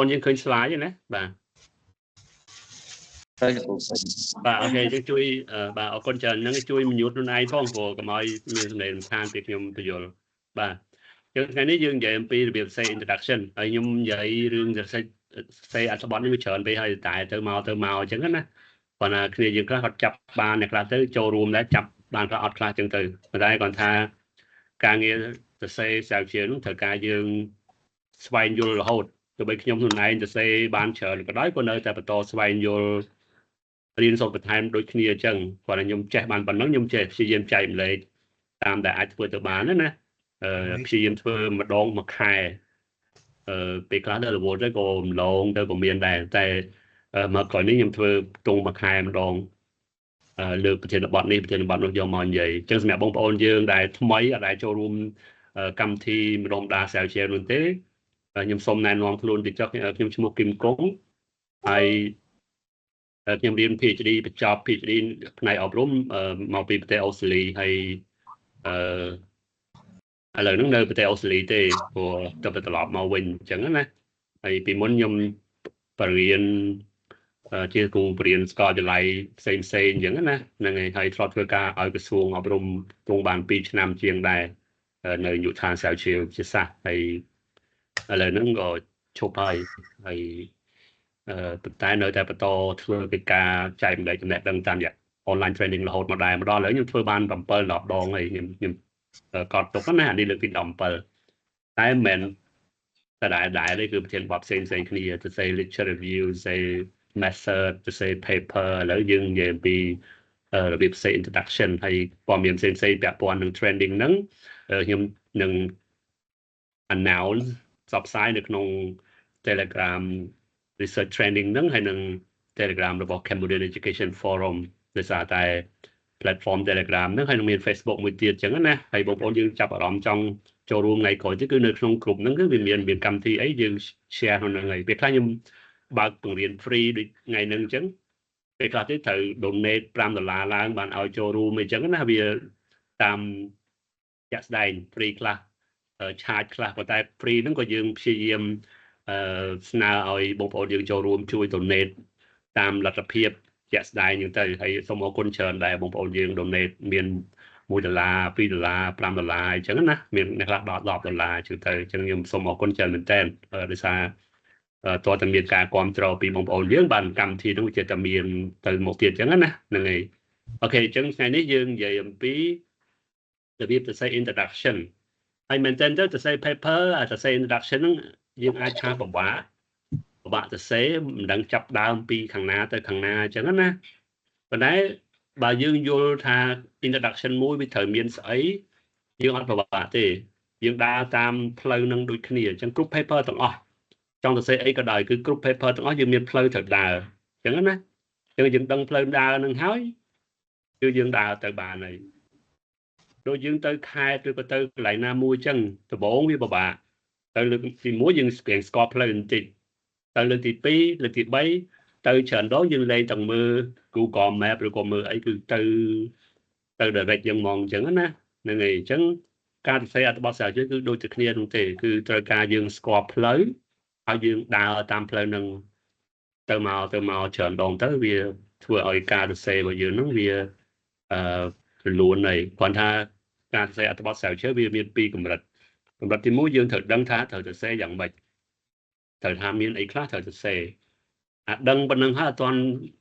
អូនយើងឃើញ slide ទេណាបាទ ទៅគ្រូ បាទ OK យើងជួយបាទអរគុណច្រើនហ្នឹងជួយ mute ខ្លួនឯងផងព្រោះកុំឲ្យមានសំឡេងរំខានពីខ្ញុំពន្យល់បាទយើងថ្ងៃនេះយើងនិយាយអំពីរបៀប say introduction ហើយខ្ញុំនិយាយរឿង say អត្ថបទនេះវាច្រើនពេកហើយតែទៅមកទៅមកអញ្ចឹងណាប៉ុន្តែគ្នាយើងខ្លះគាត់ចាប់បានអ្នកខ្លះទៅចូលរួមដែរចាប់បានខ្លះអត់ខ្លះអញ្ចឹងទៅប៉ុន្តែគាត់ថាការងារសរសេរស្រាវជ្រាវនោះត្រូវការយើងស្វែងយល់រហូតទោះបីខ្ញុំខ្លួនឯងសរសេរបានច្រើនក៏ដោយក៏នៅតែបន្តស្វែងយល់រៀនសូត្របន្ថែមដូចគ្នាអញ្ចឹងគាត់ថាខ្ញុំចេះបានប៉ុណ្ណឹងខ្ញុំចេះព្យាយាមចែករំលែកតាមដែលអាចធ្វើទៅបានណាអឺព្យាយាមធ្វើម្ដងមួយខែអឺពេលខ្លះទៅរវល់ទៅក៏ម្លងទៅក៏មានដែរតែមកក្រោយនេះខ្ញុំធ្វើទងមួយខែម្ដងលើកប្រធានបទនេះប្រធានបទនោះយកមកនិយាយអញ្ចឹងសម្រាប់បងប្អូនយើងដែលថ្មីអត់ដែលចូលរួមកម្មវិធីម្ដងដាស្រាវជ្រាវនោះទេខ្ញុំសូមណែនាំខ្លួនតិចចុះខ្ញុំឈ្មោះគឹមគង់ហើយខ្ញុំរៀន PhD បញ្ចប់ PhD ផ្នែកអប់រំមកពីប្រទេសអូស្ត្រាលីហើយអឺឥឡូវហ្នឹងនៅប្រទេសអូស្ត្រាលីទេព្រោះទៅត្រឡប់មកវិញអញ្ចឹងណាហើយពីមុនខ្ញុំបរៀនជាគ្រូបរៀនសាកលវិទ្យាល័យផ្សេងផ្សេងអញ្ចឹងណាហ្នឹងហើយហើយធ្លាប់ធ្វើការឲ្យក្រសួងអប់រំទ្រង់បាន2ឆ្នាំជាងដែរនៅយុឋានស្រាវជ្រាវវិទ្យាសាស្ត្រហើយឥឡូវហ្នឹងក៏ឈប់ហើយហើយអឺប៉ុន្តែនៅតែបន្តធ្វើកិច្ចការចែករំលែកចំណេះដឹងតាមរយៈ online training រហូតមកដែរមកដល់ឥឡូវខ្ញុំធ្វើបាន7 10ដងហើយខ្ញុំខ្ញុំកត់ទុកណាអានេះលើកទី17តែមិនមែនតែដែរដែរទេគឺប្រធានបទផ្សេងផ្សេងគ្នាទៅ say literature review, say method ទៅ say paper ឥឡូវយើងនិយាយអំពីរបៀប say introduction ហើយព័ត៌មានផ្សេងផ្សេងពាក់ព័ន្ធនឹង training ហ្នឹងខ្ញុំនឹង announce ផ្សព្វផ្សាយនៅក្នុង Telegram research training ហ្នឹងហើយនឹង Telegram របស់ Cambodian Education Forum ដោយសារតែ platform Telegram ហ្នឹងហើយនឹងមាន Facebook មួយទៀតអញ្ចឹងណាហើយបងប្អូនយើងចាប់អារម្មណ៍ចង់ចូលរួមថ្ងៃក្រោយទៀតគឺនៅក្នុងក្រុមហ្នឹងគឺវាមានមានកម្មវិធីអីយើង share ក្នុងហ្នឹងហើយពេលខ្លះខ្ញុំបើកបង្រៀន free ដូចថ្ងៃហ្នឹងអញ្ចឹងពេលខ្លះទៀតត្រូវ donate 5ដុល្លារឡើងបានឲ្យចូលរួមអីចឹងណាវាតាមជាក់ស្ដែង free ខ្លះ charge ខ្លះប៉ុន្តែ free ហ្នឹងក៏យើងព្យាយាមអឺស្នើឲ្យបងប្អូនយើងចូលរួមជួយ donate តាមលទ្ធភាពជាក់ស្ដែងហ្នឹងទៅហើយសូមអរគុណច្រើនដែរបងប្អូនយើង donate មាន1ដុល្លារ2ដុល្លារ5ដុល្លារអញ្ចឹងណាមានអ្នកខ្លះដល់10ដុល្លារអញ្ចឹងទៅអញ្ចឹងខ្ញុំសូមអរគុណច្រើនមែនតើដោយសារតើតើមានការគ្រប់គ្រងពីបងប្អូនយើងបានកម្មវិធីនោះជាតែមានទៅមុខទៀតអញ្ចឹងណាហ្នឹងហើយ OK អញ្ចឹងថ្ងៃនេះយើងនិយាយអំពីរបៀបទៅសេ introduction ហើយមែនតើទៅសេ paper អាទៅសេ introduction ហ្នឹងយើងអាចថាពិបាកពិបាកទៅសេមិនដឹងចាប់ដើមពីខាងណាទៅខាងណាអញ្ចឹងណាប៉ុន្តែបើយើងយល់ថា introduction មួយវាត្រូវមានស្អីយើងអត់ពិបាកទេយើងដើរតាមផ្លូវនឹងដូចគ្នាអញ្ចឹងគ្រប់ paper ទាំងអស់ចង់ទៅសេអីក៏ដោយគឺគ្រប់ paper ទាំងអស់យើងមានផ្លូវត្រូវដើរអញ្ចឹងណាអញ្ចឹងយើងដឹងផ្លូវដើរនឹងហើយគឺយើងដើរទៅបានហើយដូចយើងទៅខេត្តឬក៏ទៅកន្លែងណាមួយអញ្ចឹងដំបូងវាពិបាកទៅលើកទី1យើងស្គាល់ស្គាល់ផ្លូវបន្តិចទៅលើកទី2លើកទី3ទៅច្រើនដងយើងលែងទាំងមើល Google Map ឬក៏មើលអីគឺទៅទៅ direct យើងហ្មងអញ្ចឹងណាហ្នឹងហើយអញ្ចឹងការសរសេរអត្ថបទស្រាវជ្រាវគឺដូចតែគ្នានោះទេគឺត្រូវការយើងស្គាល់ផ្លូវហើយយើងដើរតាមផ្លូវនឹងទៅមកទៅមកច្រើនដងទៅវាធ្វើឲ្យការសរសេររបស់យើងហ្នឹងវាអឺរលូនហើយគ្រាន់ថាការសរសេរអត្ថបទស្រាវជ្រាវវាមានពីរកម្រិតកម្រិតទី1យើងត្រូវដឹងថាត្រូវសរសេរយ៉ាងម៉េចត្រូវថាមានអីខ្លះត្រូវសរសេរអាដឹងប៉ុណ្្នឹងហើយអត់ទាន់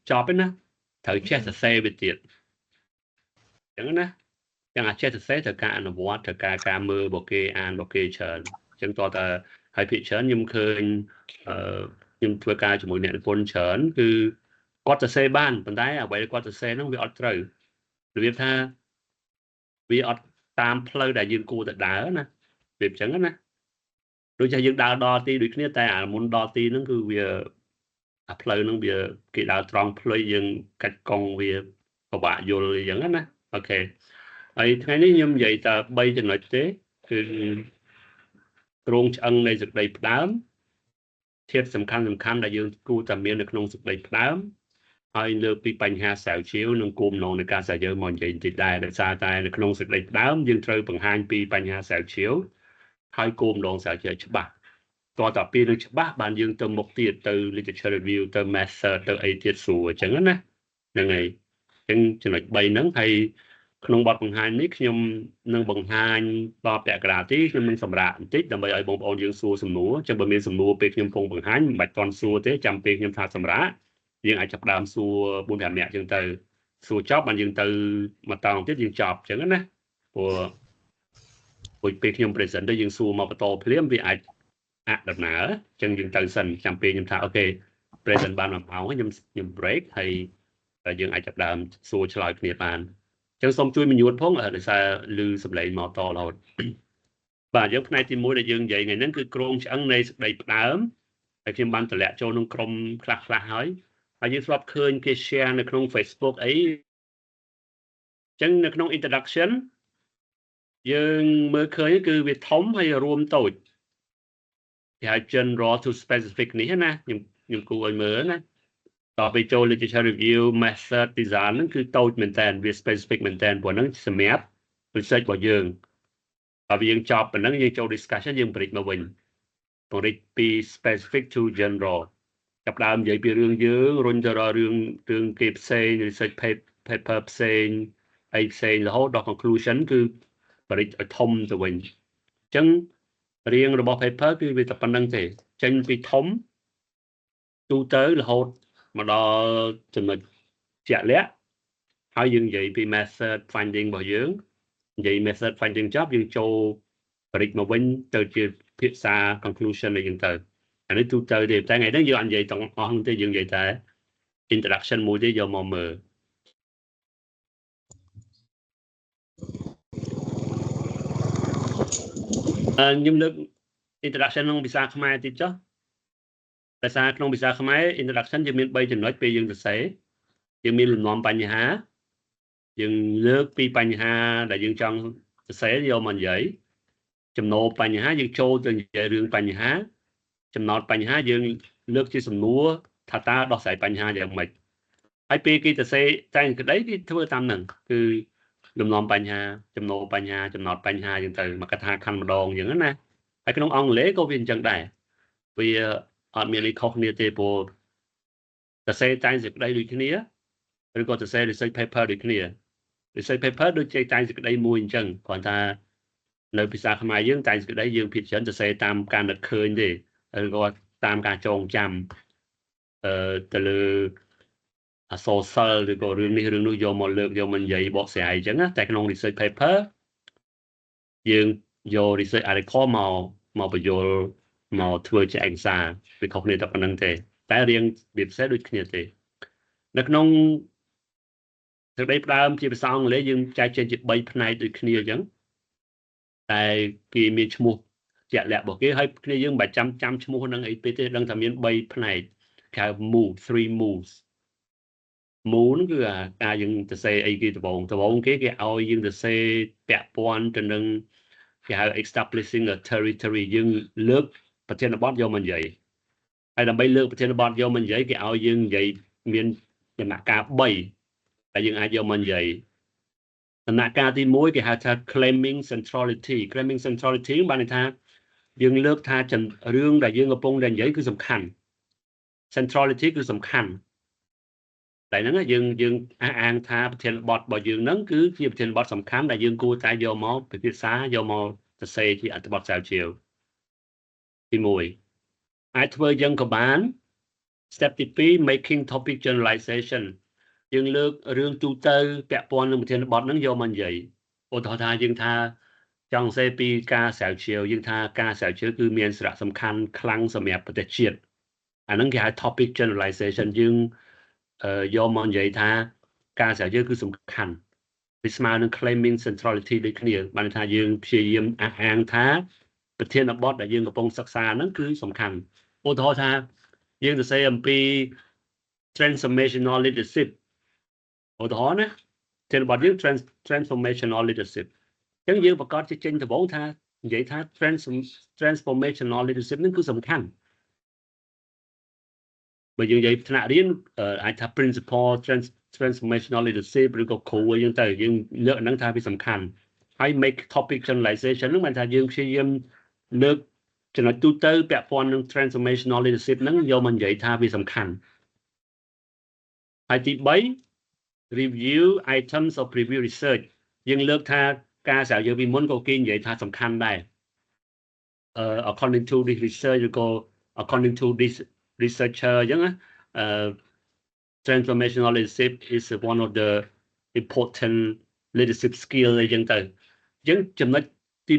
ចប់ទេណាត្រូវចេះសរសេរវាទៀតអញ្ចឹងណាចឹងអាចេះសរសេរត្រូវការអនុវត្តត្រូវការការមើលរបស់គេអានរបស់គេច្រើនអញ្ចឹងតើតើហើយភាគច្រើនខ្ញុំឃើញអឺខ្ញុំធ្វើការជាមួយអ្នកនិពន្ធច្រើនគឺគាត់សរសេរបានប៉ុន្តែអ្វីដែលគាត់សរសេរហ្នឹងវាអត់ត្រូវរបៀបថាវាអត់តាមផ្លូវដែលយើងគួរតែដើរណាវាអញ្ចឹងណាដូចជាយើងដើរដល់ទីដូចគ្នាតែអាមុនដល់ទីហ្នឹងគឺវាអាផ្លូវហ្នឹងវាគេដើរត្រង់ផ្លូវយើងកាច់កង់វាពិបាកយល់អញ្ចឹងណា OK ហើយថ្ងៃនេះខ្ញុំនិយាយតែ3ចំណុចទេគឺគ្រោងឆ្អឹងនៃសេចក្តីផ្ដើមធាតុសំខាន់សំខាន់ដែលយើងគួរតែមាននៅក្នុងសេចក្តីផ្ដើមហើយលើកពីបញ្ហាស្រាវជ្រាវនិងគោលបំណងនៃការស្រាវជ្រាវមកនិយាយបន្តិចដែរដោយសារតែនៅក្នុងសេចក្តីផ្ដើមយើងត្រូវបង្ហាញពីបញ្ហាស្រាវជ្រាវហើយគោលបំណងស្រាវជ្រាវច្បាស់ តើតពីនឹងច្បាស់បានយើងទៅមុខទៀតទៅ literature review ទៅ method ទៅអីទៀតស្រួលអញ្ចឹងណាហ្នឹងហើយអញ្ចឹងចំណុច3ហ្នឹងហើយក្នុងបទបង្ហាញនេះខ្ញុំនឹងបង្ហាញដល់ពាក់កណ្ដាលទីខ្ញុំនឹងសម្រាកបន្តិចដើម្បីឲ្យបងប្អូនយើងសួរសំណួរអញ្ចឹងបើមានសំណួរពេលខ្ញុំកំពុងបង្ហាញមិនបាច់តន់សួរទេចាំពេលខ្ញុំថាសម្រាកយើងអាចចាប់ផ្ដើមសួរ4 5នាក់អញ្ចឹងទៅសួរចប់បានយើងទៅមកតង់ទៀតយើងចប់អញ្ចឹងណាព្រោះព្រោះពេលខ្ញុំ present ទៅយើងសួរមកបន្តភ្លាមវាអាចអដំណើរអញ្ចឹងយើងទៅសិនចាំពេលខ្ញុំថា OK present បាន1ម៉ោងខ្ញុំ break ហើយយើងអាចចាប់ដើមសួរឆ្លើយគ្នាបានអញ្ចឹងសូមជួយ mute ផងដោយសារឮសំឡេងមកតរហូតបាទយើងផ្នែកទី1ដែលយើងនិយាយថ្ងៃហ្នឹងគឺគ្រោងឆ្អឹងនៃសេចក្តីផ្ដើមហើយខ្ញុំបានតម្លាក់ចូលក្នុងក្រុមខ្លះខ្លះហើយហើយយើងធ្លាប់ឃើញគេ share នៅក្នុង Facebook អីអញ្ចឹងនៅក្នុង introduction យើងមើលឃើញគឺវាធំហើយរួមតូចគេហៅ general to specific នេះណាខ្ញុំគូឲ្យមើលណាតទៅចូល literature review method design ហ្នឹងគឺតូចមែនតើវា specific មែនតើព្រោះហ្នឹងសម្រាប់ research របស់យើងដល់យើងចប់ប៉ុណ្ណឹងយើងចូល discussion យើងបរិចមកវិញបរិចពី specific to general ចាប់ដើមនិយាយពីរឿងយើងរុញទៅរករឿងរឿងគេផ្សេង research paper ផ្សេងអីផ្សេងរហូតដល់ conclusion គឺបរិចឲ្យធំទៅវិញអញ្ចឹងរៀងរបស់ paper គឺវាតែប៉ុណ្្នឹងទេចេញពីធំទូទៅរហូតមកដល់ចំណុចជាក់លាក់ហើយយើងនិយាយពី method finding របស់យើងនិយាយ method finding ចប់យើងចូលបរិចមកវិញទៅជាភាសា conclusion អីចឹងទៅអានេះទូទៅទេតែថ្ងៃនេះយើងអត់និយាយទាំងអស់នោះទេយើងនិយាយតែ introduction មួយទេយកមកមើលអឺខ្ញុំលើក introduction ក្នុងភាសាខ្មែរតិចចុះភាសាក្នុងភាសាខ្មែរ introduction យើងមាន3ចំណុចពេលយើងសរសេរយើងមានលំនាំបញ្ហាយើងលើកពីបញ្ហាដែលយើងចង់សរសេរយកមកនិយាយចំណូលបញ្ហាយើងចូលទៅនិយាយរឿងបញ្ហាចំណោទបញ្ហាយើងលើកជាសំណួរថាតើដោះស្រាយបញ្ហាយ៉ាងម៉េចហើយពេលគេសរសេរតែងក្តីគេធ្វើតាមហ្នឹងគឺលំនាំបញ្ហាចំណូលបញ្ហាចំណោទបញ្ហាចឹងទៅមកកថាខណ្ឌម្ដងចឹងណាហើយក្នុងអង់គ្លេសក៏វាអញ្ចឹងដែរវាអត់មានអីខុសគ្នាទេព្រោះសរសេរតែងសេចក្តីដូចគ្នាឬក៏សរសេរ research paper ដូចគ្នា research paper ដូចជាតែងសេចក្តីមួយអញ្ចឹងគ្រាន់ថានៅភាសាខ្មែរយើងតែងសេចក្តីយើងភាគច្រើនសរសេរតាមការនឹកឃើញទេឬក៏តាមការចងចាំអឺទៅលើអក្សរសិល្ប៍ឬក៏រឿងនេះរឿងនោះយកមកលើកយកមកនិយាយបកស្រាយអញ្ចឹងណាតែក្នុង research paper យើងយក research article មកបញ្យល់មកធ្វើជាឯកសារវាខុសគ្នាតែប៉ុណ្្នឹងទេតែរៀងវាពិសេសដូចគ្នាទេនៅក្នុងសេចក្តីផ្ដើមជាភាសាអង់គ្លេសយើងចែកចេញជា3ផ្នែកដូចគ្នាអញ្ចឹងតែគេមានឈ្មោះជាក់លាក់របស់គេហើយគ្នាយើងមិនបាច់ចាំចាំឈ្មោះហ្នឹងអីពេកទេដឹងថាមាន3ផ្នែកគេហៅ move 3 moves move ហ្នឹងគឺអាការយើងទៅសេអីគេដំបងដំបងគេគេឲ្យយើងទៅសេពាក់ព័ន្ធទៅនឹងគេហៅ establishing a territory យើងលើកប្រធានបទយកមកនិយាយហើយដើម្បីលើកប្រធានបទយកមកនិយាយគេឲ្យយើងនិយាយមានដំណាក់កាល3ដែលយើងអាចយកមកនិយាយដំណាក់កាលទី1គេហៅថា claiming centrality claiming centrality បានន័យថាយើងលើកថារឿងដែលយើងកំពុងតែនិយាយគឺសំខាន់ centrality គឺសំខាន់តែហ្នឹងយើងយើងអះអាងថាប្រធានបទរបស់យើងហ្នឹងគឺជាប្រធានបទសំខាន់ដែលយើងគួរតែយកមកពិភាក្សាយកមកសរសេរជាអត្ថបទស្រាវជ្រាវទី1អាចធ្វើយ៉ាងក៏បាន step ទី2 making topic generalization យើងលើករឿងទូទៅពាក់ព័ន្ធនឹងប្រធានបទហ្នឹងយកមកនិយាយឧទាហរណ៍ថាយើងថាចង់សេពីការស្រាវជ្រាវយើងថាការស្រាវជ្រាវគឺមានសារៈសំខាន់ខ្លាំងសម្រាប់ប្រទេសជាតិអាហ្នឹងគេហៅ topic generalization យើងយកមកនិយាយថាការស្រាវជ្រាវគឺសំខាន់វាស្មើនឹង claiming centrality ដូចគ្នាបានថាយើងព្យាយាមអះអាងថាប្រធានបទដែលយើងកំពុងសិក្សាហ្នឹងគឺសំខាន់ឧទាហរណ៍ថាយើងសរសេរអំពី transformational leadership ឧទាហរណ៍ណាប្រធានបទយើង transformational leadership អញ្ចឹងយើងប្រកាសជាចេញដំបូងថានិយាយថា transformational leadership ហ្នឹងគឺសំខាន់បើយើងនិយាយថ្នាក់រៀនអាចថា principle transformational leadership ឬក៏គ្រូអីចឹងទៅយើងលើកហ្នឹងថាវាសំខាន់ហើយ make topic generalization ហ្នឹងបានថាយើងព្យាយាមលើក ចំណុចទូទៅពាក់ព័ន្ធនឹង transformational leadership ហ្នឹងយកមកនិយាយថាវាសំខាន់ហើយទី3 review items of previous research យើងលើកថាការស្រាវជ្រាវពីមុនក៏គេនិយាយថាសំខាន់ដែរអឺ according to this research ឬក៏ according to this researcher អញ្ចឹងណាអឺ transformational leadership is one of the important leadership skill អីចឹងទៅអញ្ចឹងចំណុចទី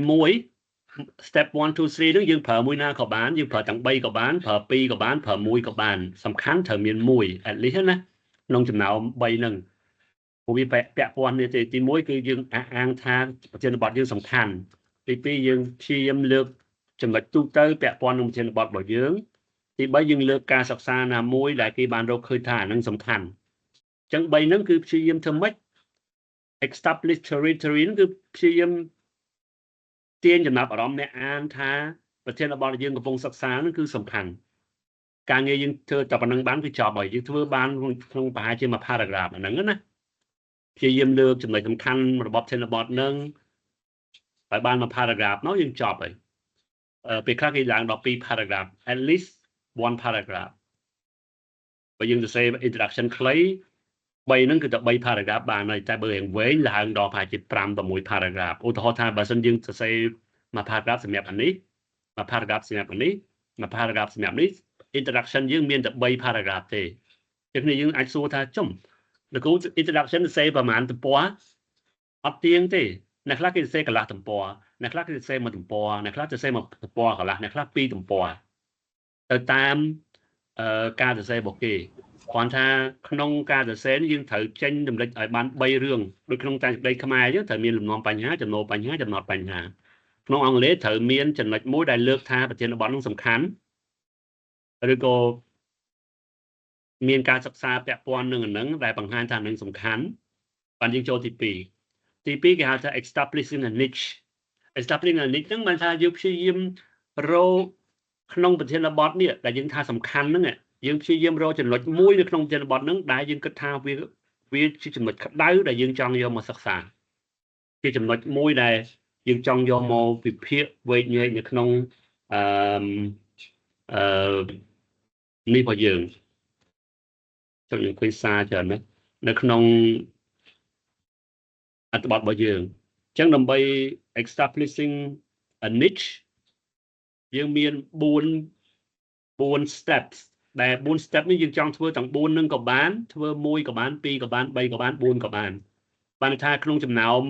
1 step 1 2 3ហ្នឹងយើងប្រើមួយណាក៏បានយើងប្រើទាំង3ក៏បានប្រើ2ក៏បានប្រើ1ក៏បានសំខាន់ត្រូវមាន1 at least ណាក្នុងចំណោម3ហ្នឹងព្រោះវាពាក់ព័ន្ធនេះទេទី1គឺយើងអះអាងថាប្រធានបទយើងសំខាន់ទី2យើងព្យាយាមលើកចំណុចទូទៅពាក់ព័ន្ធនឹងប្រធានបទរបស់យើងទី3យើងលើកការសិក្សាណាមួយដែលគេបានរកឃើញថាអានឹងសំខាន់អញ្ចឹង3ហ្នឹងគឺព្យាយាមធ្វើម៉េច establish territory ហ្នឹងគឺព្យាយាមទាញចំណាប់អារម្មណ៍អ្នកអានថាប្រធានបទដែលយើងកំពុងសិក្សាហ្នឹងគឺសំខាន់ការងារយើងធ្វើតែប៉ុណ្្នឹងបានគឺចប់ហើយយើងធ្វើបានក្នុងប្រហែលជាមួយ paragraph អាហ្នឹងណាព្យាយាមលើកចំណុចសំខាន់របស់ប្រធានបទហ្នឹងហើយបានមួយ paragraph នោះយើងចប់ហើយពេលខ្លះគេឡើងដល់2 paragraph, at least one paragraph បើយើងសរសេរ introduction ខ្លី3ហ្នឹងគឺតែ3 paragraph បានហើយតែបើរៀងវែងឡើងដល់ប្រហែលជា5 6 paragraph ឧទាហរណ៍ថាបើសិនយើងសរសេរមួយ paragraph សម្រាប់អានេះមួយ paragraph សម្រាប់អានេះមួយ paragraph សម្រាប់នេះ introduction យើងមានតែ3 paragraph ទេចឹងនេះយើងអាចសួរថាចំលោកគ្រូ introduction សរសេរប្រហែលទំព័រអត់ទៀងទេអ្នកខ្លះគេសរសេរកន្លះទំព័រអ្នកខ្លះគេសរសេរមួយទំព័រអ្នកខ្លះសរសេរមួយទំព័រកន្លះអ្នកខ្លះពីរទំព័រទៅតាមអឺការសរសេររបស់គេគ្រាន់ថាក្នុងការសរសេរនេះយើងត្រូវចេញតម្លេចឲ្យបាន3រឿងដូចក្នុងតែសេចក្តីខ្មែរយើងត្រូវមានលំនាំបញ្ហាចំណូលបញ្ហាចំណត់បញ្ហាក្នុងអង់គ្លេសត្រូវមានចំណុចមួយដែលលើកថាប្រធានបទនោះសំខាន់ឬក៏មានការសិក្សាពាក់ព័ន្ធនឹងអានឹងដែលបង្ហាញថានឹងសំខាន់បានយើងចូលទី2ទី2គេហៅថា establishing a niche. Establishing a niche ហ្នឹងបានថាយើងព្យាយាមរកក្នុងប្រធានបទនេះដែលយើងថាសំខាន់ហ្នឹងយើងព្យាយាមរកចំណុចមួយនៅក្នុងប្រធានបទហ្នឹងដែលយើងគិតថាវាវាជាចំណុចក្តៅដែលយើងចង់យកមកសិក្សាជាចំណុចមួយដែលយើងចង់យកមកវិភាគវែកញែកនៅក្នុងអឺអឺនេះរបស់យើងចុចយើងឃើញសារច្រើនណាស់នៅក្នុងអត្ថបទរបស់យើងអញ្ចឹងដើម្បី establishing a niche យើងមាន4 steps ដែល4 step នេះយើងចង់ធ្វើទាំង4នឹងក៏បានធ្វើ1ក៏បាន2ក៏បាន3ក៏បាន4ក៏បានបានថាក្នុងចំណោម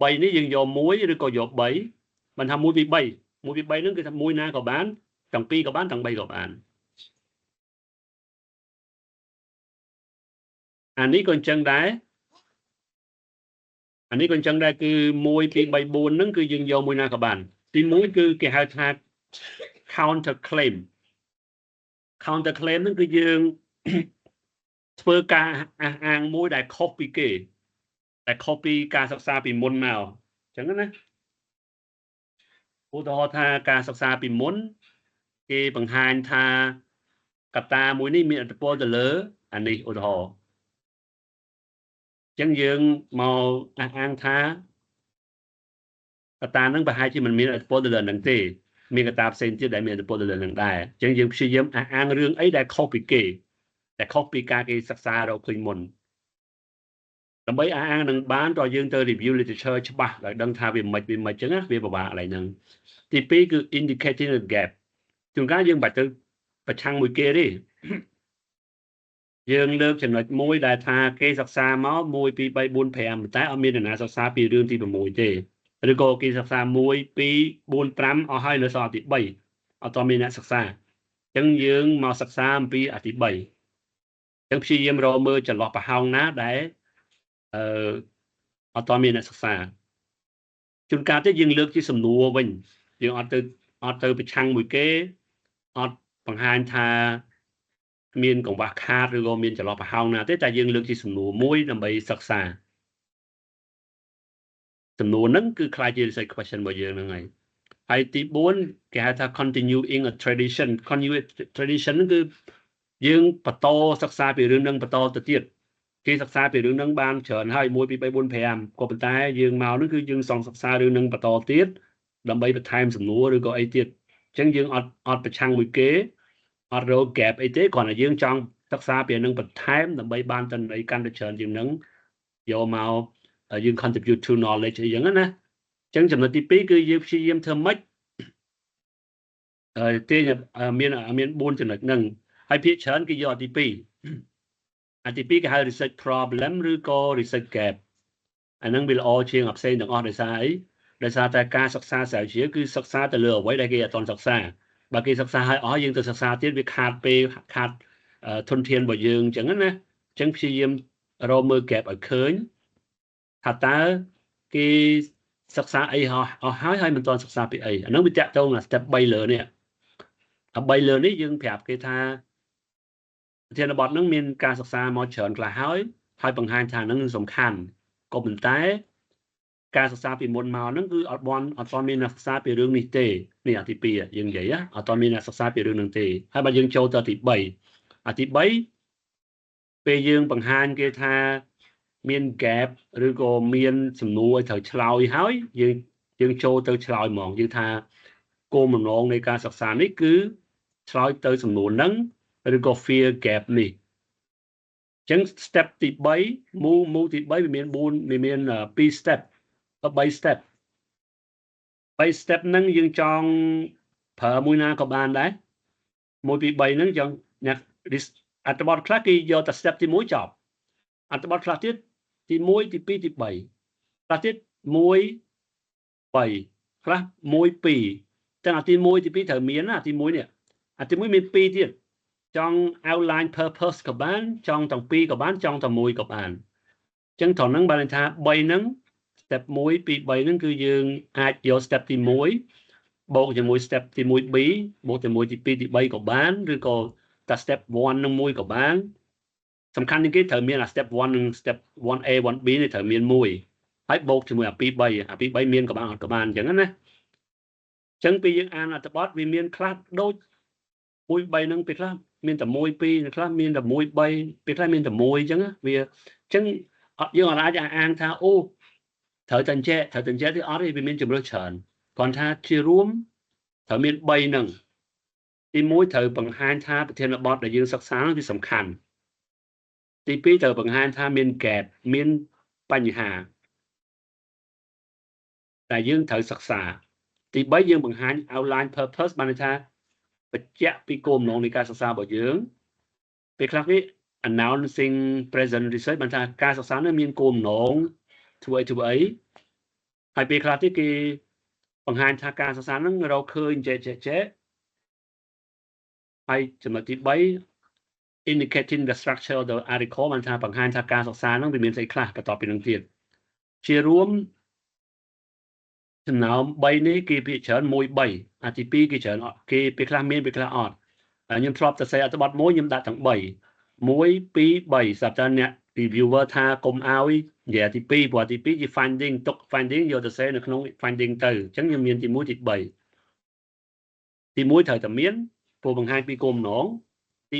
3នេះយើងយក1ឬក៏យក3បានថា1ពី3 1ពី3ហ្នឹងគឺថាមួយណាក៏បានទាំង2ក៏បានទាំង3ក៏បានអានេះក៏អញ្ចឹងដែរអានេះក៏អញ្ចឹងដែរគឺ1 2 3 4ហ្នឹងគឺយើងយកមួយណាក៏បានទី1គឺគេហៅថា counter claim. Counter claim ហ្នឹងគឺយើងធ្វើការអះអាងមួយដែលខុសពីគេដែលខុសពីការសិក្សាពីមុនមកអញ្ចឹងណាឧទាហរណ៍ថាការសិក្សាពីមុនគេបង្ហាញថាកត្តាមួយនេះមានឥទ្ធិពលទៅលើអានេះឧទាហរណ៍អញ្ចឹងយើងមកអះអាងថាកត្តាហ្នឹងប្រហែលជាមិនមានឥទ្ធិពលទៅលើនឹងទេមានកត្តាផ្សេងទៀតដែលមានឥទ្ធិពលទៅលើនឹងដែរអញ្ចឹងយើងព្យាយាមអះអាងរឿងអីដែលខុសពីគេដែលខុសពីការគេសិក្សារកឃើញមុនដើម្បីអះអាងនឹងបានតើយើងទៅ review literature ច្បាស់ឲ្យដឹងថាវាមិនវាមិនអញ្ចឹងណាវាពិបាកកន្លែងហ្នឹងទី2គឺ indicating a gap ជួនកាលយើងមិនបាច់ទៅប្រឆាំងមួយគេទេយើងលើកចំណុចមួយដែលថាគេសិក្សាមក1 2 3 4 5តែអត់មាននរណាសិក្សាពីរឿងទី6ទេឬក៏គេសិក្សា1 2 4 5អស់ហើយនៅសល់ទី3អត់តមានអ្នកសិក្សាអញ្ចឹងយើងមកសិក្សាអំពីអាទី3អញ្ចឹងព្យាយាមរកមើលចន្លោះប្រហោងណាដែលអឺអត់តមានអ្នកសិក្សាជួនកាលទេយើងលើកជាសំណួរវិញយើងអត់ទៅអត់ទៅប្រឆាំងមួយគេអត់បង្ហាញថាមានកង្វះខាតឬក៏មានចន្លោះប្រហោងណាទេតែយើងលើកជាសំណួរមួយដើម្បីសិក្សាសំណួរហ្នឹងគឺក្លាយជា research question របស់យើងហ្នឹងហើយហើយទី4គេហៅថា continuing a tradition. Continue tradition ហ្នឹងគឺយើងបន្តសិក្សាពីរឿងហ្នឹងបន្តទៅទៀតគេសិក្សាពីរឿងហ្នឹងបានច្រើនហើយ1 2 3 4 5ក៏ប៉ុន្តែយើងមកហ្នឹងគឺយើងសងសិក្សារឿងហ្នឹងបន្តទៀត ដើម្បីបន្ថែមសំណួរឬក៏អីទៀតអញ្ចឹងយើងអត់អត់ប្រឆាំងមួយគេអត់រក gap អីទេគ្រាន់តែយើងចង់សិក្សាពីនឹងបន្ថែមដើម្បីបានទិន្នន័យកាន់តែច្រើនជាងនឹងយកមកយើង contribute to knowledge អីចឹងណាអញ្ចឹងចំណុចទី2គឺយើងព្យាយាមធ្វើម៉េចអឺទាញមានមាន4ចំណុចហ្នឹងហើយភាគច្រើនគេយកអាទី2អាទី2គេហៅ research problem ឬក៏ research gap អាហ្នឹងវាល្អជាងអាផ្សេងទាំងអស់ដោយសារអីដោយសារតែការសិក្សាស្រាវជ្រាវគឺសិក្សាទៅលើអ្វីដែលគេអត់ទាន់សិក្សាបើគេសិក្សាឲ្យអស់យើងទៅសិក្សាទៀតវាខាតពេលខាតធនធានរបស់យើងអញ្ចឹងណាអញ្ចឹងព្យាយាមរកមើល gap ឲ្យឃើញថាតើគេសិក្សាអីអស់ហើយហើយមិនទាន់សិក្សាពីអីអាហ្នឹងវាតាក់ទងនឹង step 3លើនេះអា3លើនេះយើងប្រាប់គេថាប្រធានបទហ្នឹងមានការសិក្សាមកច្រើនខ្លះហើយហើយបង្ហាញថាហ្នឹងសំខាន់ក៏ប៉ុន្តែការសិក្សាពីមុនមកហ្នឹងគឺអត់បនអត់ទាន់មានអ្នកសិក្សាពីរឿងនេះទេនេះអាទី2យើងនិយាយអត់ទាន់មានអ្នកសិក្សាពីរឿងហ្នឹងទេហើយបើយើងចូលទៅទី3អាទី3ពេលយើងបង្ហាញគេថាមាន gap ឬក៏មានសំណួរឲ្យត្រូវឆ្លើយហើយយើងយើងចូលទៅឆ្លើយហ្មងយើងថាគោលបំណងនៃការសិក្សានេះគឺឆ្លើយទៅសំណួរហ្នឹងឬក៏ fill gap នេះអញ្ចឹង step ទី3 move ទី3វាមាន4វាមាន2 step 3 step 3 step ហ្នឹងយើងចង់ប្រើមួយណាក៏បានដែរ1 2 3ហ្នឹងចង់អ្នកអត្ថបទខ្លះគេយកតែ step ទី1ចប់អត្ថបទខ្លះទៀតទី1ទី2ទី3ខ្លះទៀត1 3ខ្លះ1 2ទាំងអាទី1ទី2ត្រូវមានណាអាទី1នេះអាទី1មាន2ទៀតចង់ outline purpose ក៏បានចង់ទាំងពីរក៏បានចង់តែមួយក៏បានអញ្ចឹងត្រង់ហ្នឹងបានន័យថា3ហ្នឹង step 1 2 3ហ្នឹងគឺយើងអាចយក step ទី1បូកជាមួយ step ទី 1B បូកជាមួយទី2ទី3ក៏បានឬក៏តែ step 1នឹងមួយក៏បានសំខាន់ជាងគេត្រូវមានអា step 1និង step 1A 1B នេះត្រូវមានមួយហើយបូកជាមួយអា2 3អា2 3មានក៏បានអត់ក៏បានអញ្ចឹងណាអញ្ចឹងពេលយើងអានអត្ថបទវាមានខ្លះដូច1 3ហ្នឹងពេលខ្លះមានតែ1 2ខ្លះមានតែ1 3ពេលខ្លះមានតែ1អញ្ចឹងវាអញ្ចឹងអត់យើងអត់អាចអាងថាអូត្រូវតែចេះត្រូវតែចេះទេអត់ទេវាមានជម្រើសច្រើនគ្រាន់ថាជារួមត្រូវមាន3ហ្នឹងទី1ត្រូវបង្ហាញថាប្រធានបទដែលយើងសិក្សានោះវាសំខាន់ទី2ត្រូវបង្ហាញថាមាន gap មានបញ្ហាតែយើងត្រូវសិក្សាទី3យើងបង្ហាញ outline purpose បានន័យថាបញ្ជាក់ពីគោលបំណងនៃការសិក្សារបស់យើងពេលខ្លះគេ announcing present research បានថាការសិក្សានោះមានគោលបំណងធ្វើអីធ្វើអីហើយពេលខ្លះទៀតគេបង្ហាញថាការសិក្សាហ្នឹងរកឃើញចេះចេះចេះហើយចំណុចទី3 indicating the structure of the article បានថាបង្ហាញថាការសិក្សាហ្នឹងវាមានស្អីខ្លះបន្ទាប់ពីនឹងទៀតជារួមចំណោម3នេះគេភាគច្រើន1 3អាទី2គេច្រើនគេពេលខ្លះមានពេលខ្លះអត់ខ្ញុំធ្លាប់សរសេរអត្ថបទមួយខ្ញុំដាក់ទាំង3 1 2 3ស្រាប់តែអ្នក reviewer ថាកុំឲ្យនិយាយទី2ព្រោះទី2ជា finding ទុក finding យកទៅសេនៅក្នុង finding ទៅអញ្ចឹងខ្ញុំមានទី1ទី3ទី1ត្រូវតែមានព្រោះបង្ហាញពីគោលបំណងទី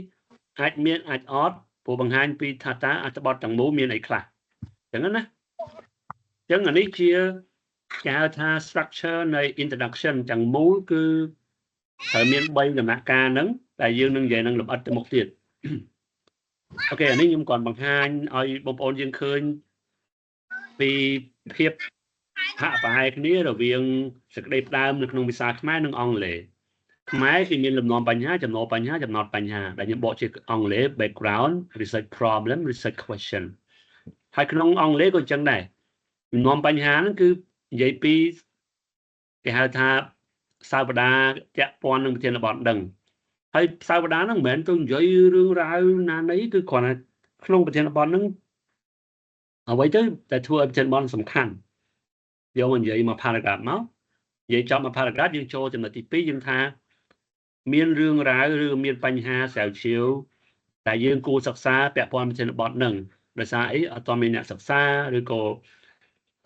3អាចមានអាចអត់ព្រោះបង្ហាញពីថាតើអត្ថបទទាំងមូលមានអីខ្លះអញ្ចឹងណាអញ្ចឹងអានេះជាគេហៅថា structure នៃ introduction ទាំងមូលគឺត្រូវមាន3ដំណាក់កាលហ្នឹងតែយើងនឹងនិយាយនឹងលម្អិតទៅមុខទៀត OK អានេះខ្ញុំគ្រាន់បង្ហាញឲ្យបងប្អូនយើងឃើញពីភាពហាក់ប្រហែលគ្នារវាងសេចក្តីផ្ដើមនៅក្នុងភាសាខ្មែរនិងអង់គ្លេសខ្មែរគេមានលំនាំបញ្ហាចំណោបញ្ហាចំណោតបញ្ហាដែលខ្ញុំបកជាអង់គ្លេស background, research problem, research question ហើយក្នុងអង់គ្លេសក៏អញ្ចឹងដែរលំនាំបញ្ហាហ្នឹងគឺនិយាយពីគេហៅថាសាវតាពាក់ព័ន្ធនឹងប្រធានបទដឹងហើយសាវតាហ្នឹងមិនមែនទៅនិយាយរឿងរ៉ាវណានៃគឺគ្រាន់តែក្នុងប្រធានបទហ្នឹងអ្វីទៅតែធ្វើឲ្យប្រធានបទសំខាន់យកមកនិយាយមក paragraph មកនិយាយចប់មក paragraph យើងចូលចំណុចទី2យើងថាមានរឿងរ៉ាវឬមានបញ្ហាស្រាវជ្រាវតែយើងគួរសិក្សាពាក់ព័ន្ធប្រធានបទហ្នឹងដោយសារអីអត់ទាន់មានអ្នកសិក្សាឬក៏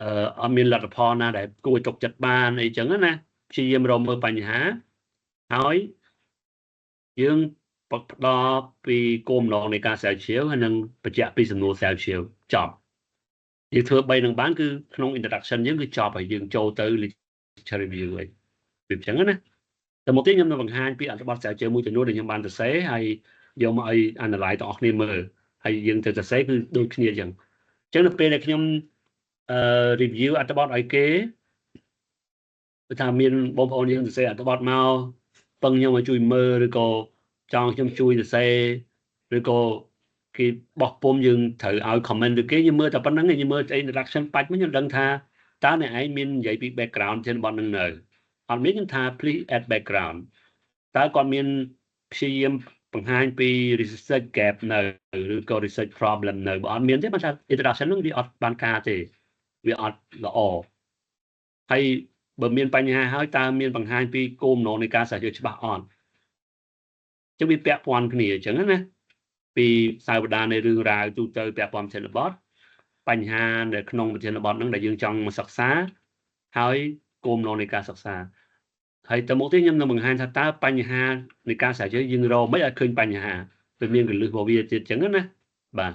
អឺអត់មានលទ្ធផលណាដែលគួរឲ្យទុកចិត្តបានអីចឹងណាព្យាយាមរកមើលបញ្ហាហើយយើងផ្ដល់ពីគោលបំណងនៃការស្រាវជ្រាវហើយនឹងបញ្ជាក់ពីសំណួរស្រាវជ្រាវចប់យើងធ្វើ3នឹងបានគឺក្នុង introduction យើងគឺចប់ហើយយើងចូលទៅ literature review អីវាអញ្ចឹងណាតែមកទៀតខ្ញុំនឹងបង្ហាញពីអត្ថបទស្រាវជ្រាវមួយចំនួនដែលខ្ញុំបានសរសេរហើយយកមកឲ្យ analyze ទាំងអស់គ្នាមើលហើយយើងទៅសរសេរគឺដូចគ្នាអញ្ចឹងអញ្ចឹងនៅពេលដែលខ្ញុំអឺ review អត្ថបទឲ្យគេគឺថាមានបងប្អូនយើងសរសេរអត្ថបទមកពឹងខ្ញុំឲ្យជួយមើលឬក៏ចង់ខ្ញុំជួយសរសេរឬក៏គេបោះពុំយើងត្រូវឲ្យ comment ឬគេខ្ញុំមើលតែប៉ុណ្្នឹងខ្ញុំមើល introduction បាច់មកខ្ញុំដឹងថាតើអ្នកឯងមាននិយាយពី background ជាបទនឹងនៅអត់មានខ្ញុំថា please add background តើគាត់មានព្យាយាមបង្ហាញពី research gap នៅឬក៏ research problem នៅបើអត់មានទេបានថា introduction នឹងវាអត់បានការទេវាអត់ល្អហើយបើមានបញ្ហាហើយតើមានបង្ហាញពីគោលបំណងនៃការស្រាវជ្រាវច្បាស់អត់ចឹងវាពាក់ព័ន្ធគ្នាអញ្ចឹងណាពីសាវតានៃរឿងរ៉ាវទូទៅពាក់ព័ន្ធប្រធានបទបញ្ហានៅក្នុងប្រធានបទហ្នឹងដែលយើងចង់មកសិក្សាហើយគោលបំណងនៃការសិក្សាហើយទៅមុខទៀតខ្ញុំនឹងបង្ហាញថាតើបញ្ហានៃការស្រាវជ្រាវយើងរកមិនឲ្យឃើញបញ្ហាវាមានគន្លឹះរបស់វាទៀតអញ្ចឹងណាបាទ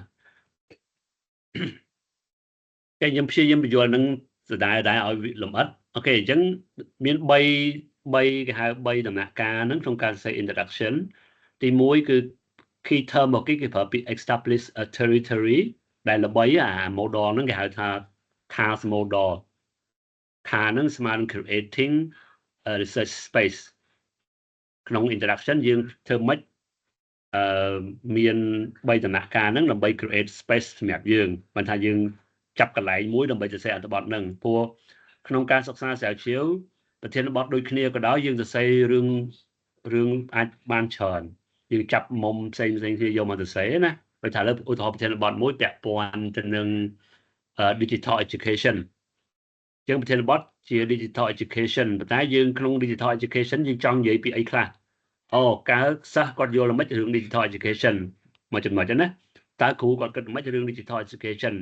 តែខ្ញុំព្យាយាមបញ្យល់នឹងសដែរដែរឲ្យលម្អិត okay អញ្ចឹងមាន3 3គេហៅ3ដំណាក់កាលហ្នឹងក្នុងការសរសេរ introduction ទី1គឺ key term របស់គេគេប្រើពាក្យ establish a territory ដែលល្បីអា model ហ្នឹងគេហៅថា CARS model CARS ហ្នឹងស្មើនឹង creating a research space ក្នុង introduction យើងធ្វើម៉េចអឺមាន3ដំណាក់កាលហ្នឹងដើម្បី create space សម្រាប់យើងមិនថាយើងចាប់កន្លែងមួយដើម្បីសរសេរអត្ថបទហ្នឹងព្រោះក្នុងការសិក្សាស្រាវជ្រាវប្រធានបទដូចគ្នាក៏ដោយយើងសរសេររឿងរឿងអាចបានច្រើនយើងចាប់មុំផ្សេងផ្សេងគ្នាយកមកសរសេរណាដូចថាលើឧទាហរណ៍ប្រធានបទមួយពាក់ព័ន្ធទៅនឹង digital education ចឹងប្រធានបទជា digital education ប៉ុន្តែយើងក្នុង digital education យើងចង់និយាយពីអីខ្លះអូកើសិស្សគាត់យល់មិនរឿង digital education មួយចំណុចណាតើគ្រូគាត់គិតមិនរឿង digital education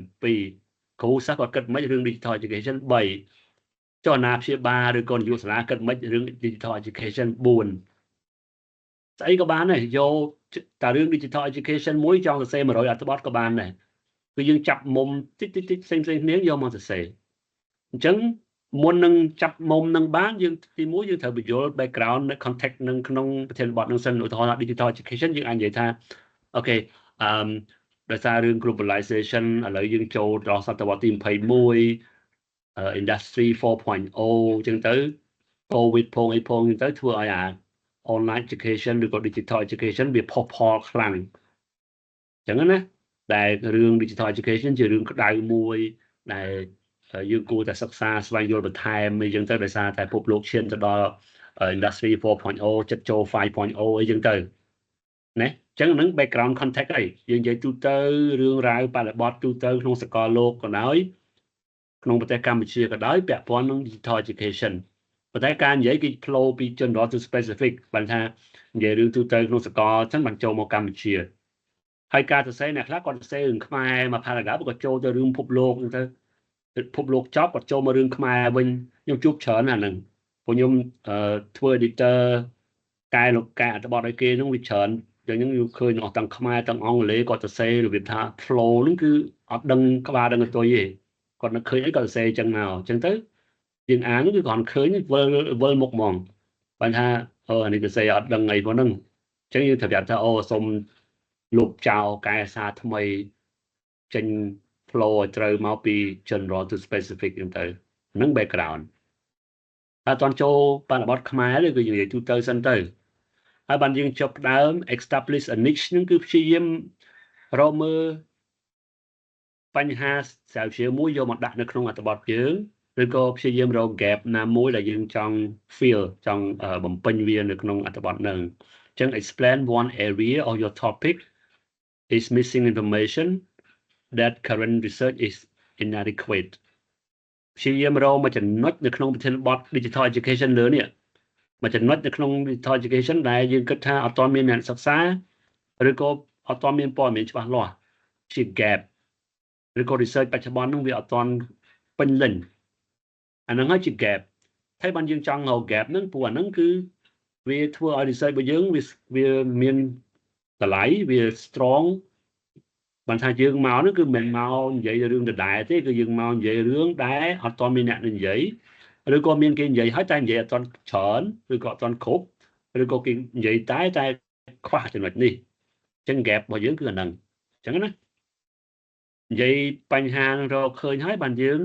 2គ្រូសិស្សគាត់គិតមិនរឿង digital education 3ចុះអាណាព្យាបាលឬក៏នាយកសាលាគិតមិនរឿង digital education 4ស្អីក៏បានដែរយកតែរឿង digital education មួយចង់សរសេរ100អត្ថបទក៏បានដែរគឺយើងចាប់មុំតិចតិចតិចផ្សេងផ្សេងគ្នាយកមកសរសេរអញ្ចឹងមុននឹងចាប់មុំនឹងបានយើងទីមួយយើងត្រូវបញ្យល់ background នៅ context នឹងក្នុងប្រធានបទនឹងសិនឧទាហរណ៍ថា digital education យើងអាចនិយាយថាokay អឺដោយសាររឿង globalization ឥឡូវយើងចូលដល់សតវត្សទី21 industry 4.0អញ្ចឹងទៅ COVID ផងអីផងអញ្ចឹងទៅធ្វើឲ្យអា online education ឬក៏ digital education វាផុសផុលខ្លាំងអញ្ចឹងណាដែលរឿង digital education ជារឿងក្តៅមួយដែលយើងគួរតែសិក្សាស្វែងយល់បន្ថែមអីចឹងទៅដោយសារតែពិភពលោកឈានទៅដល់ industry 4.0ចិត្តចូល5.0អីចឹងទៅណាអញ្ចឹងហ្នឹង background context អីយើងនិយាយទូទៅរឿងរ៉ាវបរិបទទូទៅក្នុងសកលលោកក៏ដោយក្នុងប្រទេសកម្ពុជាក៏ដោយពាក់ព័ន្ធនឹង digital education ប៉ុន្តែការនិយាយគេ flow ពី general to specific បានថានិយាយរឿងទូទៅក្នុងសកលអញ្ចឹងបានចូលមកកម្ពុជាហើយការសរសេរអ្នកខ្លះគាត់សរសេររឿងខ្មែរមួយ paragraph ក៏ចូលទៅរឿងពិភពលោកអញ្ចឹងទៅពិភពលោកចប់គាត់ចូលមករឿងខ្មែរវិញខ្ញុំជួបច្រើនអាហ្នឹងព្រោះខ្ញុំធ្វើ editor កែលោកកែអត្ថបទឲ្យគេហ្នឹងវាច្រើនអញ្ចឹងខ្ញុំឃើញអស់ទាំងខ្មែរទាំងអង់គ្លេសគាត់សរសេររបៀបថា flow ហ្នឹងគឺអត់ដឹងក្បាលដឹងកន្ទុយទេគាត់នឹកឃើញអីគាត់សរសេរអញ្ចឹងមកអញ្ចឹងទៅយើងអានគឺគ្រាន់ឃើញវិលវិលមុខហ្មងបានថាអូអានេះសរសេរអត់ដឹងអីផងហ្នឹងអញ្ចឹងយើងត្រូវប្រាប់ថាអូសុំលុបចោលកែសារថ្មីចេញ flow ឲ្យត្រូវមកពី general to specific អញ្ចឹងទៅហ្នឹង background តែអត់ទាន់ចូលបរិបទខ្មែរទេគឺយើងនិយាយទូទៅសិនទៅហើយបានយើងចុះដើម establish a niche ហ្នឹងគឺព្យាយាមរកមើលបញ្ហាស្រាវជ្រាវមួយយកមកដាក់នៅក្នុងអត្ថបទយើងឬក៏ព្យាយាមរក gap ណាមួយដែលយើងចង់ fill ចង់បំពេញវានៅក្នុងអត្ថបទហ្នឹងអញ្ចឹង explain one area of your topic is missing information that current research is inadequate ព្យាយាមរកមួយចំណុចនៅក្នុងប្រធានបទ digital education លើនេះមួយចំណុចនៅក្នុង digital education ដែលយើងគិតថាអត់ទាន់មានអ្នកសិក្សាឬក៏អត់ទាន់មានព័ត៌មានច្បាស់លាស់ជា gap ឬក៏ research បច្ចុប្បន្នហ្នឹងវាអត់ទាន់ពេញលេញអាហ្នឹងហើយជា gap ហើយបានយើងចង់រក gap ហ្នឹងព្រោះអាហ្នឹងគឺវាធ្វើឲ្យ research របស់យើងវាវាមានតម្លៃវា strong បានថាយើងមកហ្នឹងគឺមិនមកនិយាយរឿងដដែលទេគឺយើងមកនិយាយរឿងដែលអត់ទាន់មានអ្នកនិយាយ ឬក៏មានគេនិយាយហើយតែនិយាយអត់ទាន់ច្រើនឬក៏អត់ទាន់គ្រប់ឬក៏គេនិយាយតែខ្វះចំណុចនេះអញ្ចឹង gap របស់យើងគឺអាហ្នឹងអញ្ចឹងណានិយាយបញ្ហានឹងរកឃើញហើយបានយើង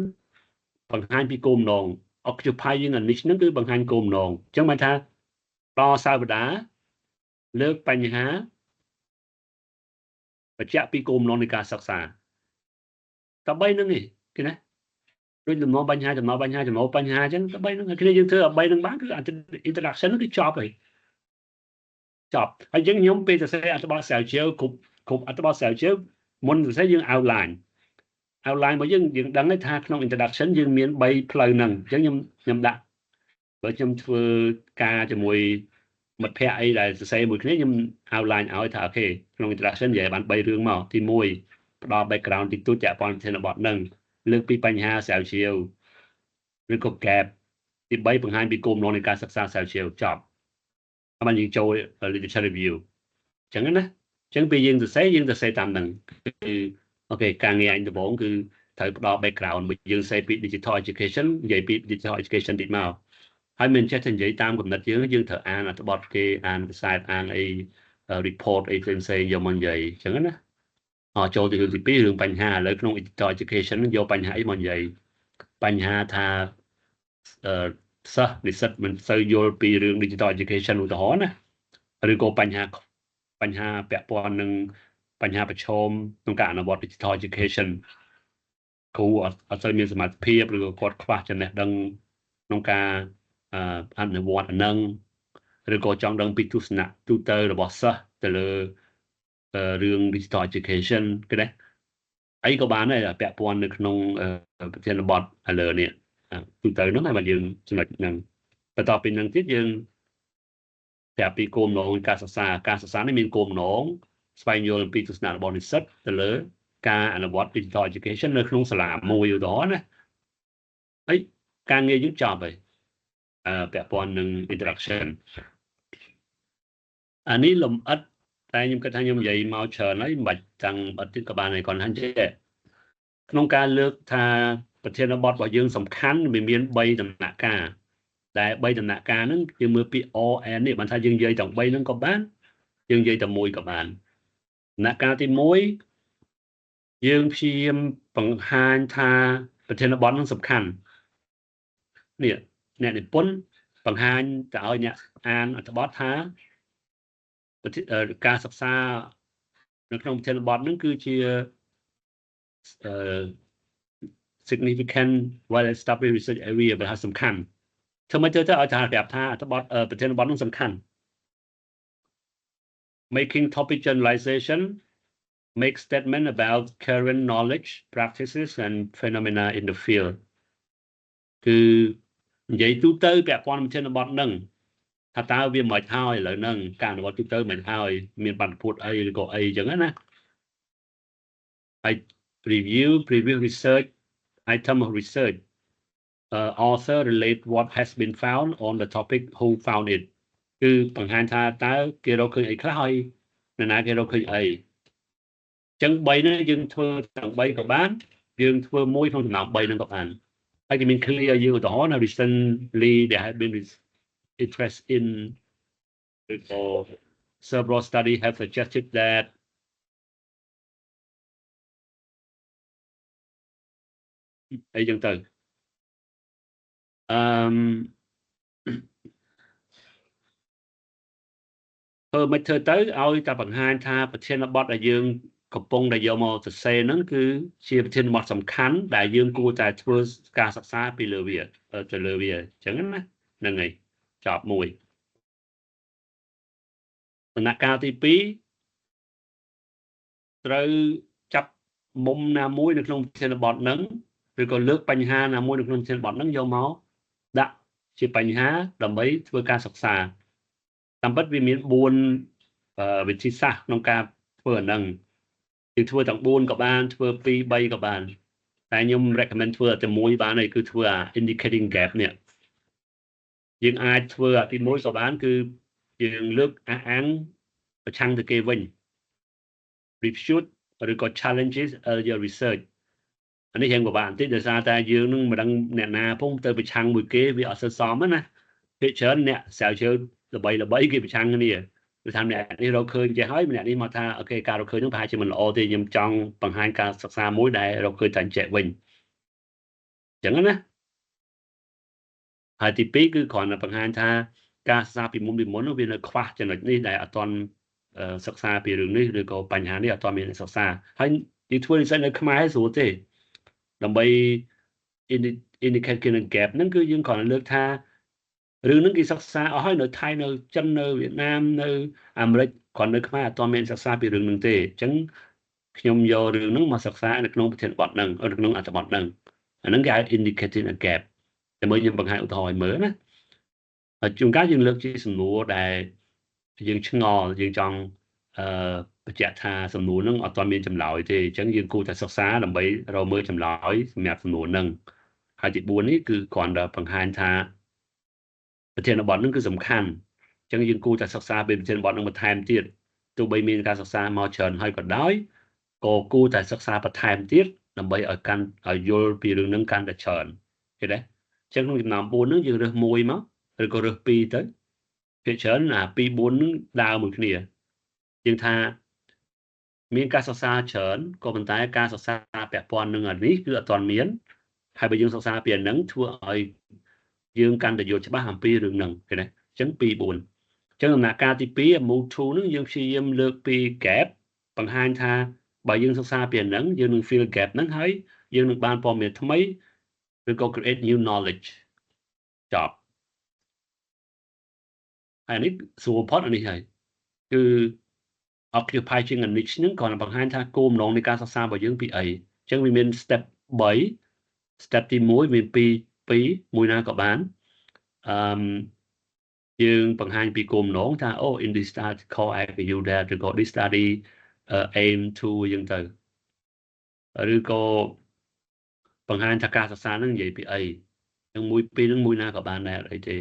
បង្ហាញពីគោលបំណង occupy យើងអា niche ហ្នឹងគឺបង្ហាញគោលបំណងអញ្ចឹងបានថាដល់សាវតាលើកបញ្ហាបញ្ជាក់ពីគោលបំណងនៃការសិក្សាតែ3ហ្នឹងឯងគេណាដូចលំនាំបញ្ហាចំណោបញ្ហាចំណោបញ្ហាអញ្ចឹងតែ3ហ្នឹងគ្នាយើងធ្វើឲ្យ3ហ្នឹងបានគឺ introduction ហ្នឹងគឺចប់ហើយចប់ហើយអញ្ចឹងខ្ញុំពេលសរសេរអត្ថបទស្រាវជ្រាវគ្រប់គ្រប់អត្ថបទស្រាវជ្រាវមុនសរសេរយើង outline outline របស់យើងយើងដឹងថាក្នុង introduction យើងមាន3ផ្លូវហ្នឹងអញ្ចឹងខ្ញុំដាក់បើខ្ញុំធ្វើការជាមួយមិត្តភ័ក្តិអីដែលសរសេរមួយគ្នាខ្ញុំ outline ឲ្យថា OK ក្នុង introduction និយាយបាន3រឿងមកទី1ផ្ដល់ background តិចតួចពាក់ព័ន្ធប្រធានបទហ្នឹងលើកពីបញ្ហាស្រាវជ្រាវឬក៏ gap ទី3បង្ហាញពីគោលបំណងនៃការសិក្សាស្រាវជ្រាវចប់ហើយបានយើងចូល literature review អញ្ចឹងណាអញ្ចឹងពេលយើងសរសេរយើងសរសេរតាមហ្នឹងគឺ OK ការងារអញដំបូងគឺត្រូវផ្ដល់ background បើយើងសេពី digital education និយាយពី digital education តិចមកហើយមិនចេះតែនិយាយតាមកំណត់យើងយើងត្រូវអានអត្ថបទគេអានខ្សែអានអី report អីផ្សេងផ្សេងយកមកនិយាយអញ្ចឹងណាអចូលទៅរឿងទី2រឿងបញ្ហាឥឡូវក្នុង digital education យកបញ្ហាអីមកនិយាយបញ្ហាថាអឺសិស្សនិស្សិតមិនសូវយល់ពីរឿង digital education ឧទាហរណ៍ណាឬក៏បញ្ហាពាក់ព័ន្ធនឹងបញ្ហាប្រឈមក្នុងការអនុវត្ត digital education គ្រូអត់សូវមានសមត្ថភាពឬក៏គាត់ខ្វះចំណេះដឹងក្នុងការអនុវត្តអានឹងឬក៏ចង់ដឹងពីទស្សនៈទូទៅរបស់សិស្សទៅលើរឿង digital education គេណាអីក៏បានដែរពាក់ព័ន្ធនៅក្នុងប្រធានបទឥឡូវនេះទូទៅហ្នឹងហើយបាទយើងចំណុចហ្នឹងបន្ទាប់ពីហ្នឹងទៀតយើងប្រាប់ពីគោលបំណងការសិក្សាការសិក្សានេះមានគោលបំណងស្វែងយល់អំពីទស្សនៈរបស់និស្សិតទៅលើការអនុវត្ត digital education នៅក្នុងសាលាមួយឧទាហរណ៍ណាហើយការងារយើងចប់ហើយអឺពាក់ព័ន្ធនឹង introduction អានេះលំអិតតែខ្ញុំគិតថាខ្ញុំនិយាយមកច្រើនហើយមិនបាច់ចង់អត់ទៀតក៏បានដែរគ្រាន់តែចេះក្នុងការលើកថាប្រធានបទរបស់យើងសំខាន់វាមាន3ដំណាក់កាលតែ3ដំណាក់កាលហ្នឹងយើងមើលពី O N នេះបានថាយើងនិយាយទាំង3ហ្នឹងក៏បានយើងនិយាយតែមួយក៏បានដំណាក់កាលទី1យើងព្យាយាមបង្ហាញថាប្រធានបទហ្នឹងសំខាន់នេះអ្នកនិពន្ធបង្ហាញទៅឲ្យអ្នកអានអត្ថបទថាការសិក្សានៅក្នុងប្រធានបទហ្នឹងគឺជា significant well established research area បើថាសំខាន់ធ្វើមកទៅទៅឲ្យថាប្រាប់ថាអត្ថបទប្រធានបទនោះសំខាន់ making topic generalization, make statement about current knowledge, practices and phenomena in the field គឺនិយាយទូទៅពាក់ព័ន្ធប្រធានបទនឹងថាតើវាមិនហើយឥឡូវហ្នឹងការអនុវត្តទូទៅមិនហើយមានបាត់ពួតអីឬក៏អីចឹងណាហើយ review previous research, item of research, author relate what has been found on the topic, who found it គឺបង្ហាញថាតើគេរកឃើញអីខ្លះហើយនរណាគេរកឃើញអីអញ្ចឹង3ហ្នឹងយើងធ្វើទាំង3ក៏បានយើងធ្វើមួយក្នុងចំណោម3ហ្នឹងក៏បានហើយគេមាន clear យើងឧទាហរណ៍ណា recently there have been interest in or several study have suggested that អីចឹងទៅអឺធ្វើមិនធ្វើទៅឲ្យតែបង្ហាញថាប្រធានបទដែលយើងកំពុងតែយកមកសរសេរហ្នឹងគឺជាប្រធានបទសំខាន់ដែលយើងគួរតែធ្វើការសិក្សាពីលើវាទៅលើវាអញ្ចឹងណាហ្នឹងហើយចប់មួយដំណាក់កាលទី2ត្រូវចាប់មុំណាមួយនៅក្នុងប្រធានបទហ្នឹងឬក៏លើកបញ្ហាណាមួយនៅក្នុងប្រធានបទហ្នឹងយកមកដាក់ជាបញ្ហាដើម្បីធ្វើការសិក្សាតាមពិតវាមាន4វិធីសាស្ត្រក្នុងការធ្វើអាហ្នឹងយើងធ្វើទាំង4ក៏បានធ្វើ2 3ក៏បានតែខ្ញុំ recommend ធ្វើតែមួយបានហើយគឺធ្វើអា indicating gap នេះយើងអាចធ្វើអាទី1ក៏បានគឺយើងលើកអះអាងប្រឆាំងទៅគេវិញ refute ឬក៏ challenges earlier research អានេះរៀងពិបាកបន្តិចដោយសារតែយើងនឹងមិនដឹងអ្នកណាផងទៅប្រឆាំងមួយគេវាអត់សូវសមណាភាគច្រើនអ្នកស្រាវជ្រាវល្បីល្បីគេប្រឆាំងគ្នាគឺថាម្នាក់នេះរកឃើញចេះហើយម្នាក់នេះមកថា OK ការរកឃើញនោះប្រហែលជាមិនល្អទេខ្ញុំចង់បង្ហាញការសិក្សាមួយដែលរកឃើញតែចេះវិញអញ្ចឹងណាហើយទី2គឺគ្រាន់តែបង្ហាញថាការសិក្សាពីមុនពីមុននោះវានៅខ្វះចំណុចនេះដែលអត់ទាន់សិក្សាពីរឿងនេះឬក៏បញ្ហានេះអត់ទាន់មានសិក្សាហើយយើងធ្វើ research នៅខ្មែរស្រួលទេដើម្បី indicate គេនឹង gap ហ្នឹងគឺយើងគ្រាន់តែលើកថារឿងហ្នឹងគេសិក្សាអស់ហើយនៅថៃនៅចិននៅវៀតណាមនៅអាមេរិកគ្រាន់នៅខ្មែរអត់ទាន់មានសិក្សាពីរឿងហ្នឹងទេអញ្ចឹងខ្ញុំយករឿងហ្នឹងមកសិក្សានៅក្នុងប្រធានបទហ្នឹងនៅក្នុងអត្ថបទហ្នឹងអាហ្នឹងគេហៅ indicating a gap តែមើលខ្ញុំបង្ហាញឧទាហរណ៍ឲ្យមើលណាហើយជួនកាលយើងលើកជាសំណួរដែលយើងឆ្ងល់យើងចង់អឺបញ្ជាក់ថាសំណួរហ្នឹងអត់ទាន់មានចម្លើយទេអញ្ចឹងយើងគួរតែសិក្សាដើម្បីរកមើលចម្លើយសម្រាប់សំណួរហ្នឹងហើយទី4នេះគឺគ្រាន់តែបង្ហាញថាប្រធានបទហ្នឹងគឺសំខាន់អញ្ចឹងយើងគួរតែសិក្សាពីប្រធានបទហ្នឹងបន្ថែមទៀតទោះបីមានការសិក្សាមកច្រើនហើយក៏ដោយក៏គួរតែសិក្សាបន្ថែមទៀតដើម្បីឲ្យកាន់ឲ្យយល់ពីរឿងហ្នឹងកាន់តែច្រើនឃើញទេអញ្ចឹងក្នុងចំណោម4ហ្នឹងយើងរើសមួយមកឬក៏រើស2ទៅភាគច្រើនអា2 4ហ្នឹងដើរមួយគ្នាយើងថាមានការសិក្សាច្រើនក៏ប៉ុន្តែការសិក្សាពាក់ព័ន្ធនឹងអានេះគឺអត់ទាន់មានហើយបើយើងសិក្សាពីអាហ្នឹងធ្វើឲ្យយើងកាន់តែយល់ច្បាស់អំពីរឿងហ្នឹងឃើញទេអញ្ចឹង2 4អញ្ចឹងដំណាក់កាលទី2 move to ហ្នឹងយើងព្យាយាមលើកពី gap បង្ហាញថាបើយើងសិក្សាពីអាហ្នឹងយើងនឹង fill gap ហ្នឹងហើយយើងនឹងបានព័ត៌មានថ្មីឬក៏ create new knowledge ចប់ហើយនេះស្រួលផុតអានេះហើយគឺ occupying a niche ហ្នឹងគ្រាន់តែបង្ហាញថាគោលបំណងនៃការសិក្សារបស់យើងពីអីអញ្ចឹងវាមាន step 3 step ទី1មាន2 2មួយណាក៏បានអឺយើងបង្ហាញពីគោលបំណងថាអូ in this article I argue that ឬក៏ this study aim to អញ្ចឹងទៅឬក៏បង្ហាញថាការសិក្សានឹងនិយាយពីអីនឹងមួយពីរនឹងមួយណាក៏បានដែរអីទេ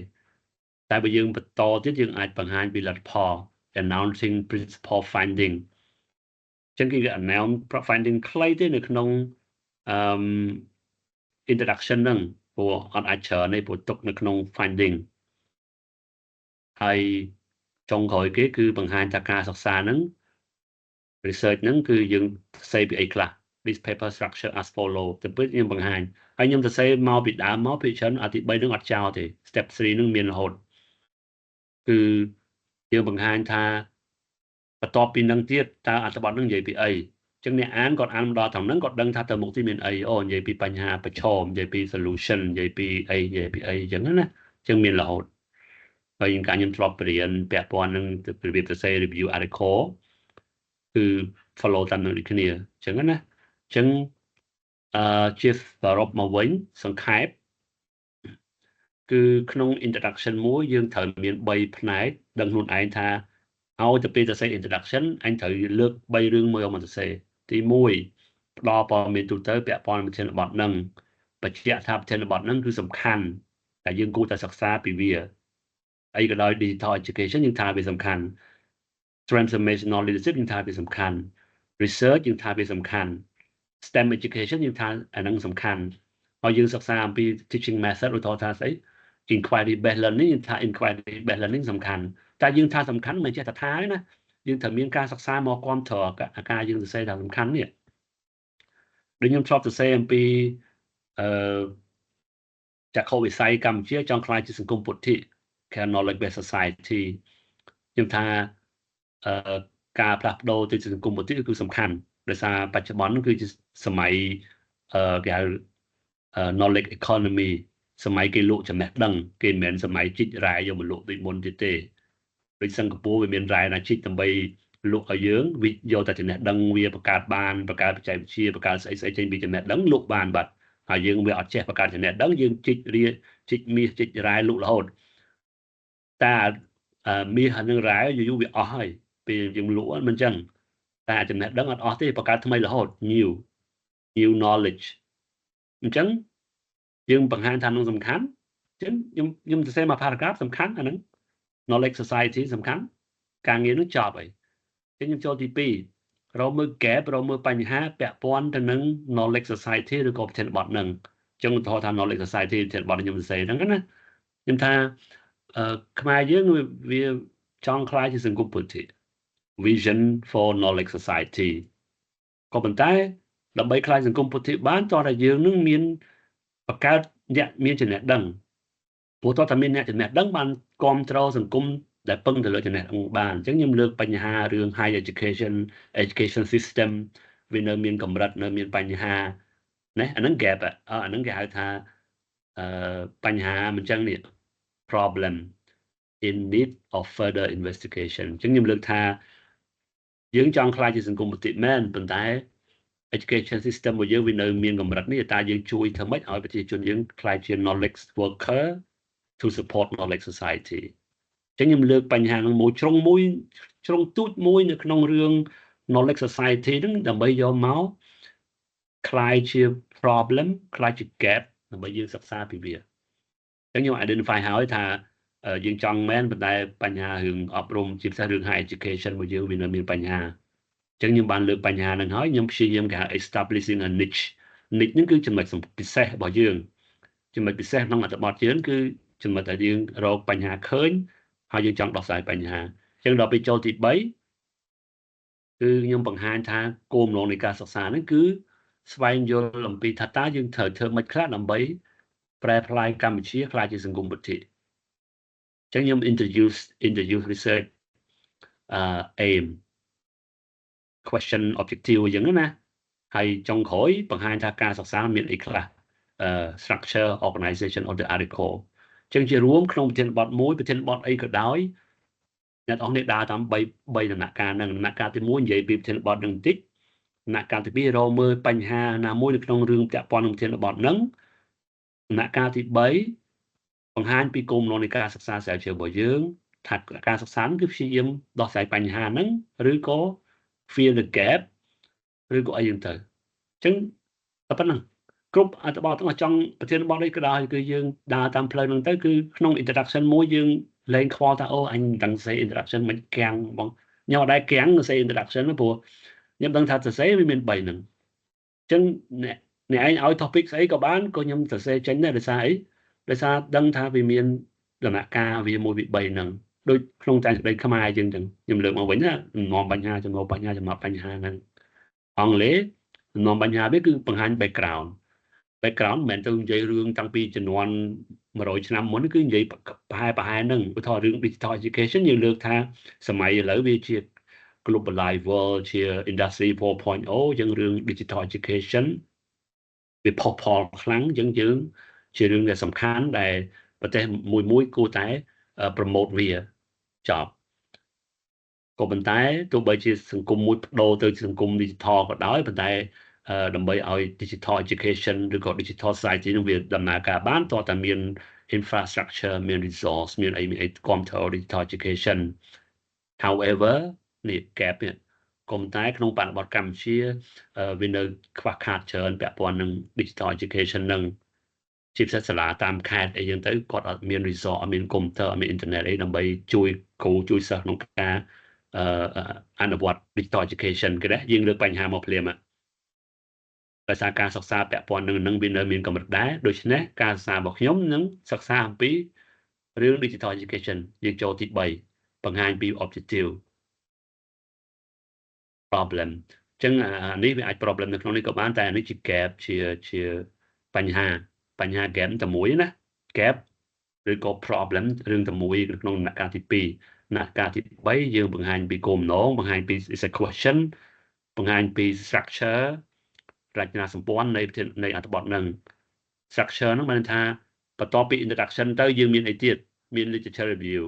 តែបើយើងបន្តទៀតយើងអាចបង្ហាញពីលទ្ធផល announcing principal finding ចឹងគេ announce finding ខ្លីទេនៅក្នុងអឺ introduction ហ្នឹងព្រោះអត់អាចច្រើនទេព្រោះទុកនៅក្នុង finding ហើយចុងក្រោយគេគឺបង្ហាញថាការសិក្សាហ្នឹង research ហ្នឹងគឺយើងសរសេរពីអីខ្លះ this paper structure as follow ទៅពិតខ្ញុំបង្ហាញហើយខ្ញុំសរសេរមកពីដើមមកពីច្រើនអាទី3ហ្នឹងអត់ចោលទេ step 3ហ្នឹងមានរហូតគឺយើងបង្ហាញថាបន្ទាប់ពីនឹងទៀតតើអត្ថបទនឹងនិយាយពីអីអញ្ចឹងអ្នកអានគាត់អានមកដល់ត្រង់ហ្នឹងគាត់ដឹងថាទៅមុខទីមានអីអូនិយាយពីបញ្ហាប្រឈមនិយាយពី solution និយាយពីអីនិយាយពីអីអញ្ចឹងណាអញ្ចឹងមានរហូតហើយកាលខ្ញុំធ្លាប់បរៀនពាក់ព័ន្ធនឹងរបៀបសរសេរ review article គឺ follow តាមនឹងដូចគ្នាអញ្ចឹងណាអញ្ចឹងអឺជាសរុបមកវិញសង្ខេបគឺក្នុង introduction មួយយើងត្រូវមាន3ផ្នែកដឹងខ្លួនឯងថាឲ្យទៅពេលសរសេរ introduction អញត្រូវលើក3រឿងមួយមកសរសេរទី1ផ្ដល់ព័ត៌មានទូទៅពាក់ព័ន្ធនឹងប្រធានបទហ្នឹងបញ្ជាក់ថាប្រធានបទហ្នឹងគឺសំខាន់តែយើងគួរតែសិក្សាពីវាអីក៏ដោយ digital education យើងថាវាសំខាន់ transformational leadership យើងថាវាសំខាន់ research យើងថាវាសំខាន់ STEM education យើងថាអាហ្នឹងសំខាន់ហើយយើងសិក្សាអំពី teaching method ឧទាហរណ៍ថាស្អី inquiry based learning យើងថា inquiry based learning សំខាន់តែយើងថាសំខាន់មិនចេះតែថាទេណាយើងត្រូវមានការសិក្សាមកគ្រប់គ្រងអាការយើងសរសេរថាសំខាន់នេះដូចខ្ញុំធ្លាប់សរសេរអំពីអឺចក្ខុវិស័យកម្ពុជាចង់ក្លាយជាសង្គមពុទ្ធិ knowledge based society ខ្ញុំថាអឺការផ្លាស់ប្ដូរទៅជាសង្គមពុទ្ធិគឺសំខាន់ដោយសារបច្ចុប្បន្នគឺជាសម័យអឺគេហៅ knowledge economy សម័យគេលក់ចំណេះដឹងគេមិនមែនសម័យជីករ៉ែយកមកលក់ដូចមុនទៀតទេដូចសិង្ហបុរីវាមានរ៉ែណាជីកដើម្បីលក់ឲ្យយើងវាយកតែចំណេះដឹងវាបង្កើតបានបង្កើតបច្ចេកវិទ្យាបង្កើតស្អីស្អីចេញពីចំណេះដឹងលក់បានបាត់ហើយយើងវាអត់ចេះបង្កើតចំណេះដឹងយើងជីករាជីកមាសជីករ៉ែលក់រហូតតែមាសនិងរ៉ែយូរយូរវាអស់ហើយពេលយើងលក់មិនអញ្ចឹងតែចំណេះដឹងអត់អស់ទេបង្កើតថ្មីរហូត new knowledge អញ្ចឹងយើងបង្ហាញថានឹងសំខាន់អញ្ចឹងខ្ញុំសរសេរមក paragraph សំខាន់អាហ្នឹង knowledge society សំខាន់ការងារនោះចប់ហើយអញ្ចឹងខ្ញុំចូលទី2 រកមើល gap រកមើលបញ្ហាពាក់ព័ន្ធទៅនឹង knowledge society ឬក៏ប្រធានបទហ្នឹងអញ្ចឹងឧទាហរណ៍ថា knowledge society ប្រធានបទខ្ញុំសរសេរហ្នឹងណាខ្ញុំថាអឺខ្មែរយើងវាចង់ក្លាយជាសង្គមពុទ្ធិ vision for knowledge society ក៏ប៉ុន្តែដើម្បីក្លាយសង្គមពុទ្ធិបានតោះតែយើងនឹងមានបង្កើតអ្នកមានចំណេះដឹងព្រោះតោះតែមានអ្នកចំណេះដឹងបានគ្រប់គ្រងសង្គមដែលពឹងទៅលើចំណេះដឹងបានអញ្ចឹងខ្ញុំលើកបញ្ហារឿង higher education, education system វានៅមានកម្រិតនៅមានបញ្ហាណាអាហ្នឹង gap អាហ្នឹងគេហៅថាអឺបញ្ហាមិនចឹងនេះ problem in need of further investigation អញ្ចឹងខ្ញុំលើកថាយើងចង់ក្លាយជាសង្គមពុទ្ធិមែនប៉ុន្តែ education system របស់យើងវានៅមានកម្រិតនេះតើយើងជួយធ្វើម៉េចឲ្យប្រជាជនយើងក្លាយជា knowledge worker to support knowledge society អញ្ចឹងខ្ញុំលើកបញ្ហានឹងមួយជ្រុងមួយជ្រុងទូចមួយនៅក្នុងរឿង knowledge society ហ្នឹងដើម្បីយកមកក្លាយជា problem ក្លាយជា gap ដើម្បីយើងសិក្សាពីវាអញ្ចឹងខ្ញុំ identify ហើយថាយើងចង់មែនប៉ុន្តែបញ្ហារឿងអប់រំជាពិសេសរឿង higher education របស់យើងវានៅមានបញ្ហាអញ្ចឹងខ្ញុំបានលើកបញ្ហាហ្នឹងហើយខ្ញុំព្យាយាមគេហៅ establishing a niche. Niche ហ្នឹងគឺចំណុចពិសេសរបស់យើងចំណុចពិសេសក្នុងអត្ថបទយើងគឺចំណុចដែលយើងរកបញ្ហាឃើញហើយយើងចង់ដោះស្រាយបញ្ហាអញ្ចឹងដល់ពេលចូលទី3គឺខ្ញុំបង្ហាញថាគោលបំណងនៃការសិក្សាហ្នឹងគឺស្វែងយល់អំពីថាតើយើងត្រូវធ្វើម៉េចខ្លះដើម្បីប្រែក្លាយកម្ពុជាក្លាយជាសង្គមពុទ្ធិអញ្ចឹងខ្ញុំ introduce research aim, question, objective អញ្ចឹងណាហើយចុងក្រោយបង្ហាញថាការសិក្សាមានអីខ្លះ structure, organization of the article អញ្ចឹងជារួមក្នុងប្រធានបទមួយប្រធានបទអីក៏ដោយអ្នកទាំងអស់គ្នាដើរតាម3 3ដំណាក់កាលហ្នឹងដំណាក់កាលទី1និយាយពីប្រធានបទហ្នឹងបន្តិចដំណាក់កាលទី2រកមើលបញ្ហាណាមួយនៅក្នុងរឿងពាក់ព័ន្ធនឹងប្រធានបទហ្នឹងដំណាក់កាលទី3បង្ហាញពីគោលបំណងនៃការសិក្សាស្រាវជ្រាវរបស់យើងថាការសិក្សាគឺព្យាយាមដោះស្រាយបញ្ហាហ្នឹងឬក៏ fill the gap ឬក៏អីយ៉ាងទៅអញ្ចឹងតែប៉ុណ្ណឹងគ្រប់អត្ថបទទាំងអស់ចង់ប្រធានបទនេះក៏ដោយគឺយើងដើរតាមផ្លូវហ្នឹងទៅគឺក្នុង introduction មួយយើងលែងខ្វល់ថាអូអញមិនដឹងសេ introduction មិនកាំងបងខ្ញុំអត់ដែរកាំងសេ introduction ព្រោះខ្ញុំដឹងថាសរសេរវាមាន3ហ្នឹងអញ្ចឹងអ្នកអ្នកឯងឲ្យ topic ស្អីក៏បានក៏ខ្ញុំសរសេរចេញដែរដោយសារអីដោយសារដឹងថាវាមានដំណាក់កាលវា1 2 3ហ្នឹងដូចក្នុងតែសេចក្តីខ្មែរយើងចឹងខ្ញុំលើកមកវិញណានាំបញ្ហាចំណូលបញ្ហាចំណត់បញ្ហាហ្នឹងអង់គ្លេសនាំបញ្ហាវាគឺបង្ហាញ background. Background មិនមែនទៅនិយាយរឿងតាំងពីជំនាន់100ឆ្នាំមុនគឺនិយាយប្រហែលប្រហែលហ្នឹងឧទាហរណ៍រឿង digital education យើងលើកថាសម័យឥឡូវវាជា globalized world ជា industry 4.0យើងរឿង digital education វាផុសផុលខ្លាំងយើងយើងជារឿងដែលសំខាន់ដែលប្រទេសមួយមួយគួរតែ promote វាចប់ក៏ប៉ុន្តែទោះបីជាសង្គមមួយបដូរទៅសង្គម digital ក៏ដោយប៉ុន្តែដើម្បីឲ្យ digital education ឬក៏ digital society នឹងវាដំណើរការបានតើតែមាន infrastructure មាន resource មានអីមានអីគ្រប់គ្រង digital education. However នេះ gap នេះក៏តែក្នុងបរិបទកម្ពុជាវានៅខ្វះខាតច្រើនពាក់ព័ន្ធនឹង digital education នឹងជាពិសេសសាលាតាមខេត្តអីចឹងទៅគាត់អត់មាន resource អត់មានកុំព្យូទ័រអត់មានអ៊ីនធឺណិតអីដើម្បីជួយគ្រូជួយសិស្សក្នុងការអនុវត្ត digital education គេដែរយើងលើកបញ្ហាមកភ្លាមដោយសារការសិក្សាពាក់ព័ន្ធនឹងនឹងវានៅមានកម្រិតដែរដូច្នេះការសិក្សារបស់ខ្ញុំនឹងសិក្សាអំពីរឿង digital education យើងចូលទី3បង្ហាញពី objective, problem អញ្ចឹងអានេះវាអាច problem នៅក្នុងនេះក៏បានតែអានេះជា gap ជាជាបញ្ហាបញ្ហា gap តែមួយណា gap ឬក៏ problem រឿងតែមួយក្នុងដំណាក់កាលទី2ដំណាក់កាលទី3យើងបង្ហាញពីគោលបំណងបង្ហាញពី is a question បង្ហាញពី structure រចនាសម្ព័ន្ធនៃនៃអត្ថបទនឹង structure ហ្នឹងបានថាបន្ទាប់ពី introduction ទៅយើងមានអីទៀតមាន literature review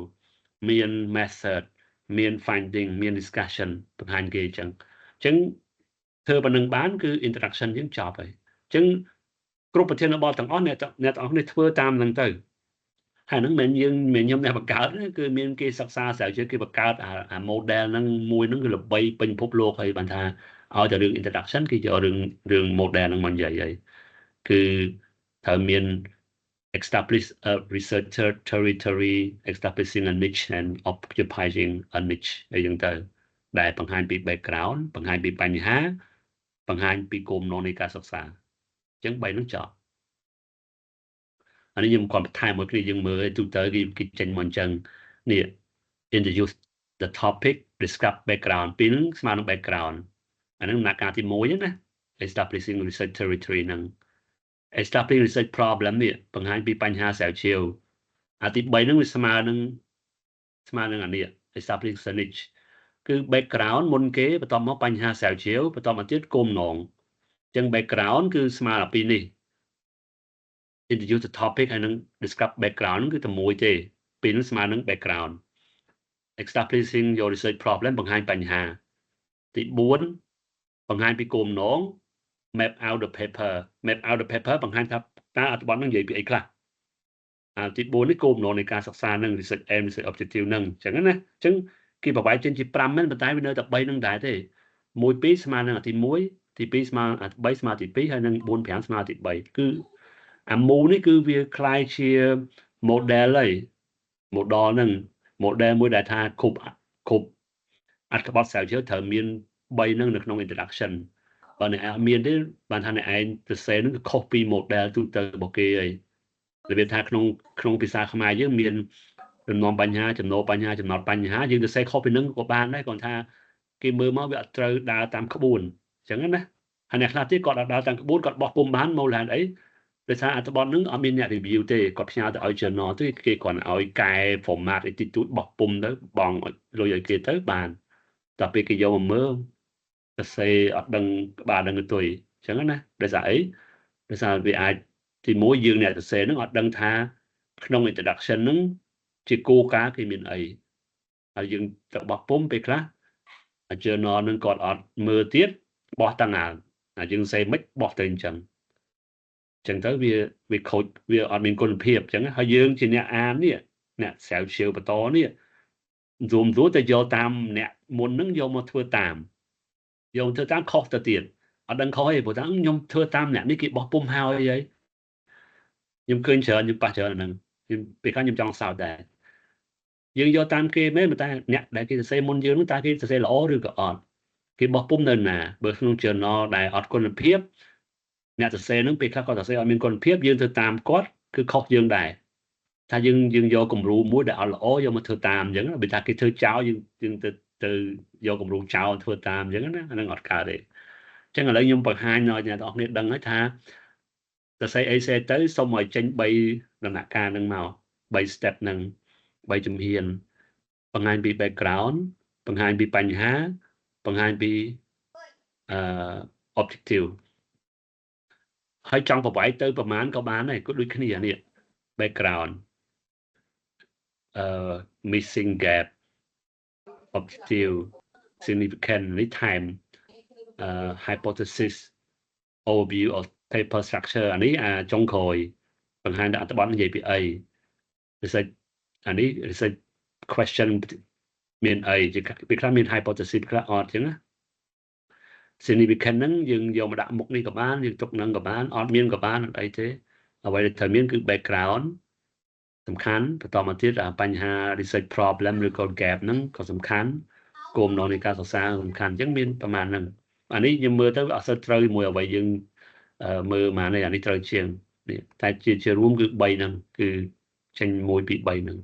មាន method មាន finding មាន discussion បង្ហាញគេអញ្ចឹងអញ្ចឹងធ្វើប៉ុណ្្នឹងបានគឺ introduction យើងចប់ហើយអញ្ចឹងគ្រប់ប្រធានបទទាំងអស់អ្នកអ្នកទាំងអស់នេះធ្វើតាមហ្នឹងទៅហើយហ្នឹងមិនមែនយើងមិនខ្ញុំអ្នកបង្កើតគឺមានគេសិក្សាស្រាវជ្រាវគេបង្កើតអា model ហ្នឹងមួយហ្នឹងគឺល្បីពេញពិភពលោកហើយបានថាឲ្យតែរឿង introduction គេយករឿងរឿង model ហ្នឹងមកនិយាយហើយគឺត្រូវមាន establish a research territory, establishing a niche and occupying a niche អីចឹងទៅ ដែលបង្ហាញពី background បង្ហាញពីបញ្ហាបង្ហាញពីគោលបំណងនៃការសិក្សាអញ្ចឹង3ហ្នឹងចប់អានេះខ្ញុំគាត់បន្ថែមមួយគ្នាយើងមើលទូទៅគេគេចេញមកអញ្ចឹងនេះ introduce the topic, describe background ពីរហ្នឹងស្មើនឹង background អាហ្នឹងដំណាក់កាលទី1ណា establishing research territory ហ្នឹង establishing research problem នេះបង្ហាញពីបញ្ហាស្រាវជ្រាវអាទី3ហ្នឹងវាស្មើនឹងអានេះ establishing niche គឺ background មុនគេបន្ទាប់មកបញ្ហាស្រាវជ្រាវបន្ទាប់មកទៀតគោលបំណងអញ្ចឹង background គឺស្មើដល់ពីរនេះ introduce the topic ហើយនឹង describe background គឺតែមួយទេពីរនឹងស្មើនឹង background establishing your research problem បង្ហាញបញ្ហាទី4បង្ហាញពីគោលបំណង map out the paper map out the paper បង្ហាញថាតើអត្ថបទនឹងនិយាយពីអីខ្លះអាទី4នេះគោលបំណងនៃការសិក្សានឹង research aim, research objective នឹងអញ្ចឹងណាអញ្ចឹងគេប្របែកចេញជា5មែនប៉ុន្តែវានៅតែ3នឹងដែរទេ1 2ស្មើនឹងអាទី1ទី2ស្មើអា3ស្មើទី2ហើយនឹង4 5ស្មើទី3គឺអាមូលនេះគឺវាក្លាយជា model ហើយ model ហ្នឹង model មួយដែលថាគ្រប់គ្រប់អត្ថបទស្រាវជ្រាវត្រូវមាន3ហ្នឹងនៅក្នុង introduction បើអ្នកឯងអត់មានទេបានថាអ្នកឯងសរសេរហ្នឹងគឺខុសពី model ទូទៅរបស់គេហើយរបៀបថាក្នុងក្នុងភាសាខ្មែរយើងមានលំនាំបញ្ហាចំណូលបញ្ហាចំណត់បញ្ហាយើងសរសេរខុសពីនឹងក៏បានដែរគ្រាន់ថាគេមើលមកវាអត់ត្រូវដើរតាមក្បួនអញ្ចឹងណាហើយអ្នកខ្លះទៀតគាត់អត់ដើរតាមក្បួនគាត់បោះពុំបានមូលហេតុអីដោយសារអត្ថបទនឹងអត់មានអ្នក review ទេគាត់ផ្ញើទៅឲ្យ journal ទេគេគ្រាន់ឲ្យកែ format អីតិចតួចបោះពុំទៅបងលុយឲ្យគេទៅបានតែពេលគេយកមកមើលសរសេរអត់ដឹងក្បាលដឹងកន្ទុយអញ្ចឹងណាដោយសារអីដោយសារវាអាចទីមួយយើងអ្នកសរសេរនឹងអត់ដឹងថាក្នុង introduction នឹងជាគោលការណ៍គេមានអីហើយយើងទៅបោះពុំពេលខ្លះ journal នឹងគាត់អត់មើលទៀតបោះតាំងអាយើងសេមិនបោះទៅអញ្ចឹងអញ្ចឹងទៅវាវាខូចវាអត់មានគុណភាពអញ្ចឹងហើយយើងជាអ្នកអាននេះអ្នកស្រាវជ្រាវបន្តនេះរួមរួមទៅយកតាមអ្នកមុននឹងយកមកធ្វើតាមយកធ្វើតាមខុសទៅទៀតអត់ដឹងខុសទេព្រោះថាខ្ញុំធ្វើតាមអ្នកនេះគេបោះពុំហើយអីខ្ញុំឃើញច្រើនខ្ញុំប៉ះច្រើនអាហ្នឹងខ្ញុំពេលខ្លះខ្ញុំចង់សោតដែរយើងយកតាមគេមែនតែអ្នកដែលគេសរសេរមុនយើងនោះតើគេសរសេរល្អឬក៏អត់គេបោះពុំនៅណាបើក្នុង journal ដែលអត់គុណភាពអ្នកសរសេរនឹងពេលខ្លះគាត់សរសេរអត់មានគុណភាពយើងធ្វើតាមគាត់គឺខុសយើងដែរថាយើងយើងយកគំរូមួយដែលអត់ល្អយកមកធ្វើតាមអញ្ចឹងបើថាគេធ្វើចោលយើងយើងទៅទៅយកគំរូចោលធ្វើតាមអញ្ចឹងណាអានឹងអត់កើតទេអញ្ចឹងឥឡូវខ្ញុំបង្ហាញឲ្យអ្នកទាំងអស់គ្នាដឹងហើយថាសរសេរអីសេទៅសូមឲ្យចេញ3ដំណាក់កាលហ្នឹងមក3 step ហ្នឹង3ជំហានបង្ហាញពី background បង្ហាញពីបញ្ហាបង្ហាញពីអឺ objective ហើយចង់ប្រវាយទៅប្រមាណក៏បានដែរក៏ដូចគ្នានេះ background អឺ missing gap, objective, significant នេះ time hypothesis, overview of paper structure អានេះអាចុងក្រោយបង្ហាញថាអត្ថបទនិយាយពីអី research អានេះ research question មានអីជាពេលខ្លះមាន hypothesis ខ្លះអត់ចឹងណា significant ហ្នឹងយើងយកមកដាក់មុខនេះក៏បានយើងទុកហ្នឹងក៏បានអត់មានក៏បានអត់អីទេអ្វីដែលត្រូវមានគឺ background សំខាន់បន្តមកទៀតបញ្ហា research problem ឬក៏ gap ហ្នឹងក៏សំខាន់គោលបំណងនៃការសិក្សាសំខាន់អញ្ចឹងមានប្រមាណហ្នឹងអានេះខ្ញុំមើលទៅអត់សូវត្រូវជាមួយអ្វីយើងមើលមកនេះអានេះត្រូវជាងនេះតែជាជារួមគឺ3ហ្នឹងគឺចេញ1 2 3ហ្នឹង